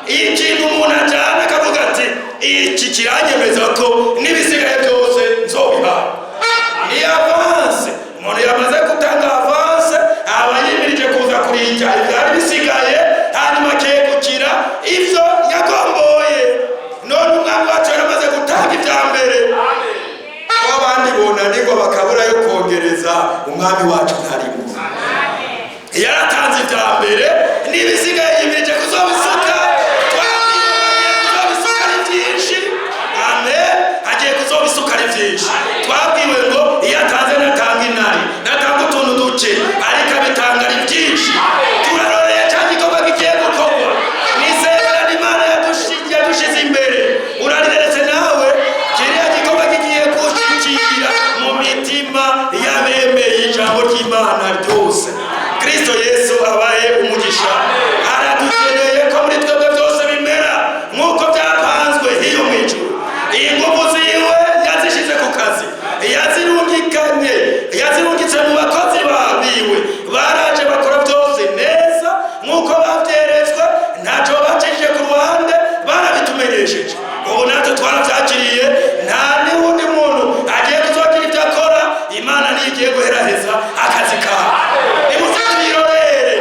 Ikintu umuntu ajyana akavuga ati iki kiranyemeza ko n'ibisigaye byose nzobiha, ni avance. Umuntu yamaze gutanga avance aba yimirije kuza kurinda ibyari bisigaye, hanyuma akegukira ibyo yagomboye. None umwami wacu yaramaze gutanga ibya mbere, ko abandi bonanirwa bakabura yo kongereza, umwami wacu ntarimo. Yaratanze ibya mbere, n'ibisigaye yimirije kuzobisuka. Twabwiwe kuzobisuka ari byinshi. Amen. Agiye kuzobisuka ari byinshi. Twabwiwe ngo iyo atanze natanga inari, natanga utuntu duke, ariko abitanga ari byinshi. Turaroreye cyane igikorwa kigiye gukorwa. Ni isezerano Imana yadushize imbere. Urarireretse nawe, kiriya gikorwa kigiye gushikira mu mitima y'abemeye ijambo ry'Imana ryose. Kristo Yesu abaye umugisha. Aradukeneye ko muri twebwe byose bimera nk'uko byapanzwe hiyo mu ijuru. Iyi nguvu ziwe yazishize ku kazi, yazirungikanye, yazirungitse mu bakozi babiwe. Baraje bakora byose neza nk'uko babyeretswe, ntacyo bacishije ku ruhande, barabitumenyesheje. Ubu natwe twarabyakiriye, nta n'uwundi muntu agiye kuzogira ibyo akora. Imana niyo igiye guheraheza akazi kawe. Nimuze tuyirorere,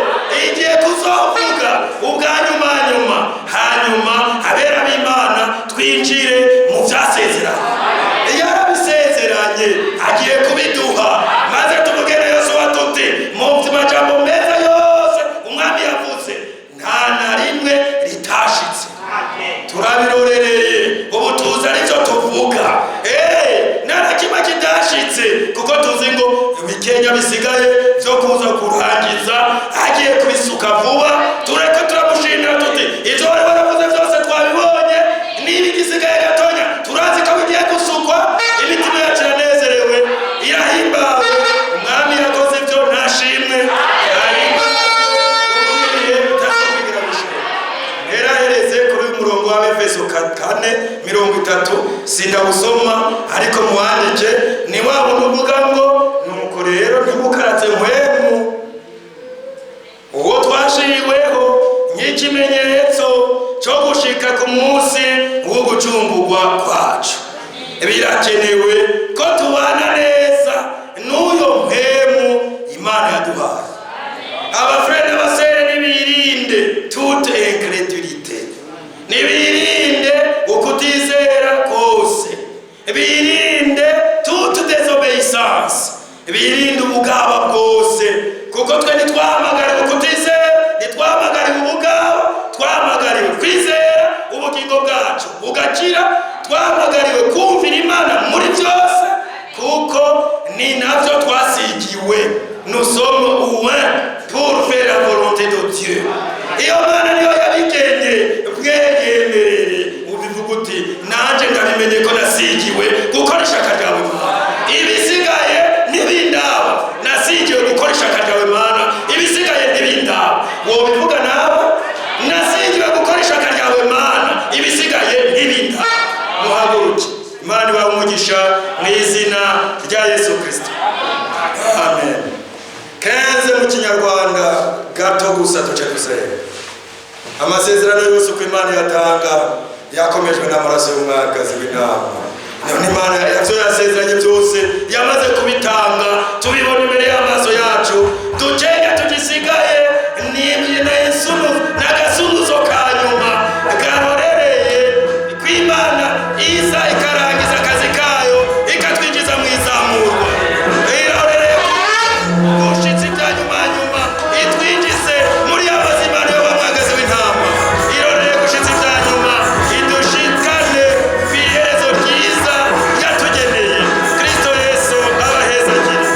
igiye kuzovuga ubwa nyuma nyuma, hanyuma abera b'Imana twinjire mu byasezeranye. Yarabisezeranye, agiye kubiduha, maze tuvuge na Yosuwa tuti mu majambo meza yose umwami yavuze nta na rimwe ritashitse. Turabirorereye, ubu tuzi aribyo tuvuga. Nta na kimwe kidashitse, kuko tuzi ngo ibikenya bisigaye byo kuza kurangiza agiye kubisuka vuba. Tureke turamushimira tuti ibyo wari waravuze byose twabibonye, niba igisigaye gatonya turazi ko bigiye gusukwa. Imitima yacu iranezerewe, irahimbawe. Umwami yakoze ibyo ntashimwe, ibihe bitazokwigira bishimwe. Nterahereze kuri uyu murongo wa Efeso 4:30. Sindawusoma, ariko muwandike. Ni wa wundi uvuga ngo nuko rero ntimukaratse mpwemu uwo twashiriweho nk'ikimenyetso cyo gushika ku munsi wo gucungurwa kwacu. Birakenewe ko tubana neza n'uyo mpwemu Imana yaduhaye. Abafurere n'abasere nibirinde toute incrédulité, nibirinde ukutizera kose, birinde toute désobéissance, birinde ubugaba bwose, kuko twe ntitwahamagariwe ukutizera, ntitwahamagariwe ubugaba, twahamagariwe kwizera ubugingo bwacu bugakira. Twahamagariwe kumvira Imana muri byose, kuko ni navyo twasigiwe. Nous sommes oints pour faire la volonté de Dieu. Iyo Mana niyo yabigenye. Bweyemerere ubivuga uti nanje ndabimenye ko nasigiwe gukora ishaka ryawe Mana, ibisigaye ntibindaba. Nasigiwe gukora ishaka ryawe Mana, ibisigaye ntibindaba. Wobivuga nawe: nasigiwe gukora ishaka ryawe Mana, ibisigaye ntibindaba. Muhaguruke. Imana ibahe umugisha mu izina rya Yesu Kristo, amen. Kenze mu Kinyarwanda gato gusa, tuce dusenga. Amasezerano yose uko Imana yatanga yakomejwe n'amaraso y'umwagazi w'intama. None Imana ibyo yasezeranye byose yamaze kubitanga, tubibona imbere y'amaso yacu. Dukenya tugisigaye ni n'agasunuzo ka nyuma garorereye kw'Imana iza ikarangiza akazi kayo, ikatwinjiza mu izamurwa. Irorereye gushitsa ibya nyuma nyuma, itwinjize muri ya mazimano yo mwagazi w'intama. Irorereye gushitsa ibya nyuma, idushikane ku iherezo ryiza yatugeneye. Kristo Yesu abahezagire.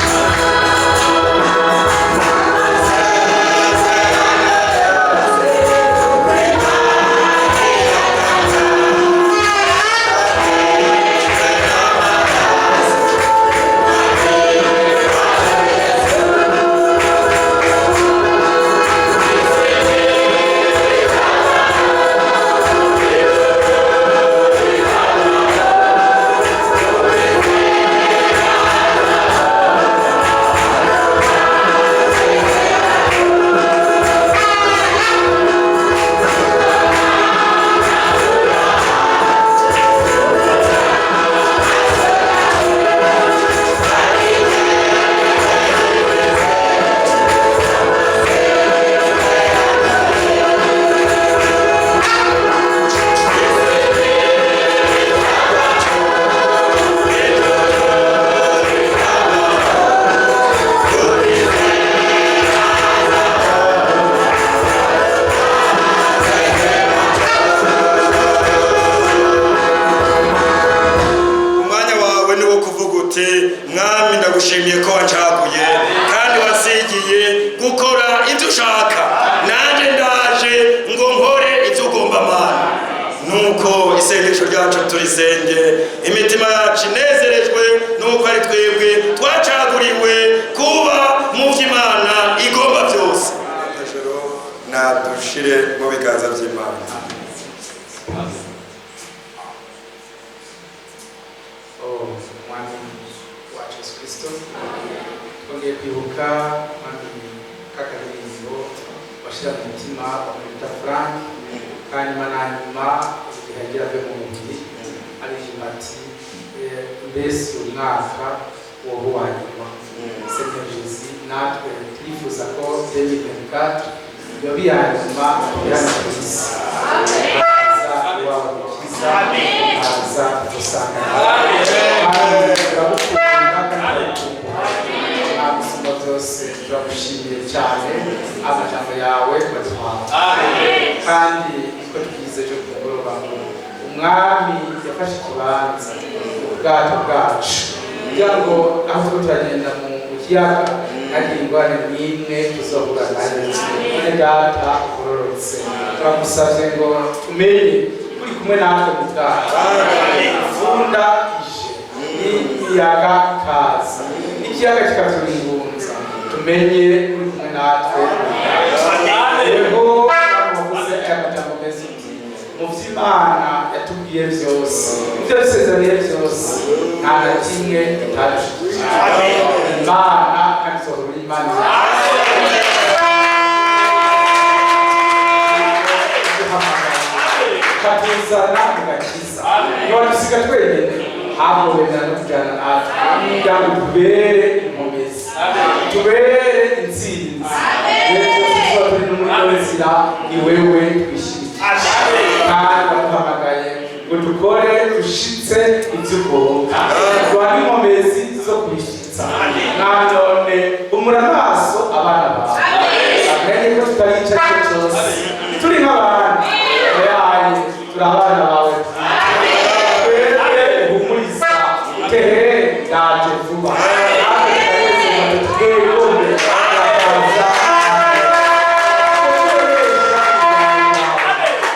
Nuko isengesho ryacu turisenge imitima yacu inezerejwe nuko ari twebwe twacaguriwe kuba mu vy'Imana igomba byose. Nadushire mu biganza by'Imana. Mwami wacu Yesu Kristo, twongeye kwibuka mwami k'akaririmbo washyira mu mutima wa Mwita Frank, hanyuma na nyuma igihe yagira ave mu mubiri aririmba ati mbese umwaka woba uwa nyuma. Seigneur Jésus, natwe turifuza ko 2024 yoba iya nyuma ya ku isi. Haza iwawe mukiza, haza gusanga turagukunda kandi turagukumbuye. Mwami usumba byose, turagushimiye cyane amajambo yawe waduhaye, kandi niko twize ejo ku mugoroba ngo umwami yafashe ikibanza mu bwato bwacu kugira ngo aho turiko turagenda mu kiyaga ntagire ingorane n'imwe tuzohura nayo. None Data ugororotse, turagusavye ngo tumenye uri kumwe natwe mu bwato. Imvunda ije n'ibiyaga ikaza n'ikiyaga kikaturingunza, tumenye uri kumwe natwe mu bwato. Yego wavuze aya majambo meza uti mu vy'Imana yatubwiye byose, ibyo yadusezeraniye byose, nta na kimwe itadushikije. Imana kandi izohora uri Imana. Ikatuzana mu gakiza, ntiwadusiga twenyine, ahubwo wemera no kujyana natwe kugira ngo tubere inkomezi, tubere intsinzi. Rero twese tuba turi no muri iyo nzira, ni wewe twishimiye kandi waduhamagaye ngo dukore dushitse ibyo ugomba, duhane inkomezi zo kubishitsa. Nanone umura amaso abana bawe bamenye ko tutari icyo ari cyo cyose, turi nk'abandi oyaye, turi abana bawe. Twebwe uhumuriza utehe ndaje vuba, natwe tukanezerwa twegome turaza.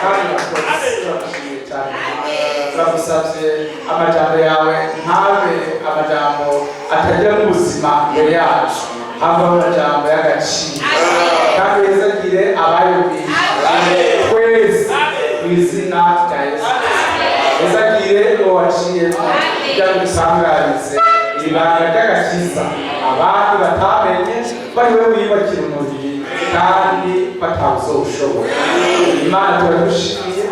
Kandi urakoze, turagushimiye cyane. Turagusabye amajambo yawe ntabe amajambo atagira n'ubuzima imbere yacu, havaho amajambo y'agaciro, kandi wezagire abayumvise twese mu izina rya Yesu. Wezagire uwo waciyemo kugira ngo dusangarize ibanga ry'agakiza abandi batamenye ko ari we wiyubakira umubiri kandi batawuzowushobora. Imana turagushimiye,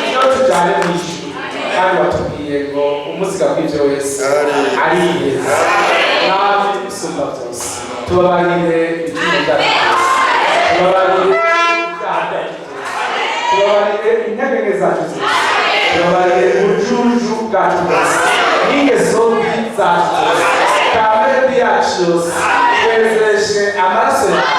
iyo tujyane mu ijuru kandi watubwiye ngo umuziga kw'ibyo wese ariheza. Mwami usumba byose, tubabarire ibicumuro byacu byose, tubabarire ibyaha byacu byose, tubabarire intege nke zacu zose, tubabarire ubucucu bwacu bwose n'ingeso mbi zacu zose, kamere mbi yacu yose. Twezeshe amaraso yawe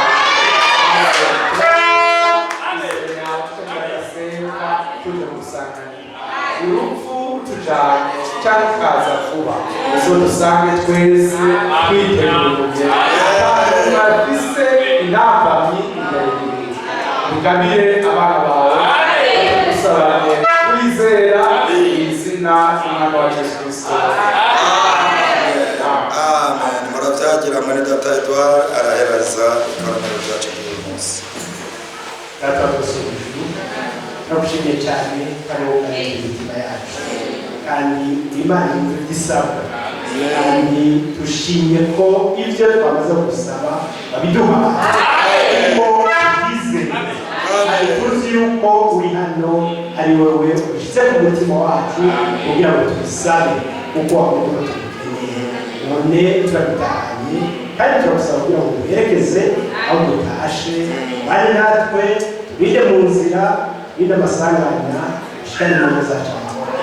tuje gusanganira urupfu tujanye cyangwa tukaza vuba, uzodusange twese twiteguye, afise intambamyi imbere. Ugabire abana bawe dusabane kwizera mu izina ry'Umwami wacu Yesu Kristo. Amen. Murabyagira muri Data Edouard arahereza ikoraniro ryacu ry'uyu munsi. Data wa twese wo mu ijuru, turagushimiye cyane kandi wowe ukareba imitima yacu, kandi Imana yumva ibyo isaba, kandi dushimye ko ibyo twamaze gusaba babiduha kuko tubyizeye, kandi tuzi yuko uri hano ari wowe ushyitse ku mutima wacu kugira ngo tubisabe kuko wabonye ko tubikeneye. None turabitahanye kandi turagusaba kugira ngo duherekeze aho dutashe, bane natwe, turinde mu nzira, turinde amasanganya, dushikane mu ngo zacu amahoro,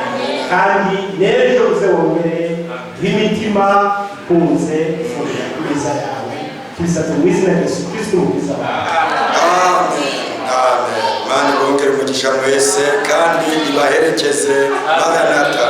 kandi n'ejo uze wongere duhe imitima ikunze ifungura ku meza yawe. Tubisabye mu izina rya Yesu Kristo umukiza wawe. Amen. Amen. Imana ibongere umugisha mwese kandi ibaherekeze. Maranatha.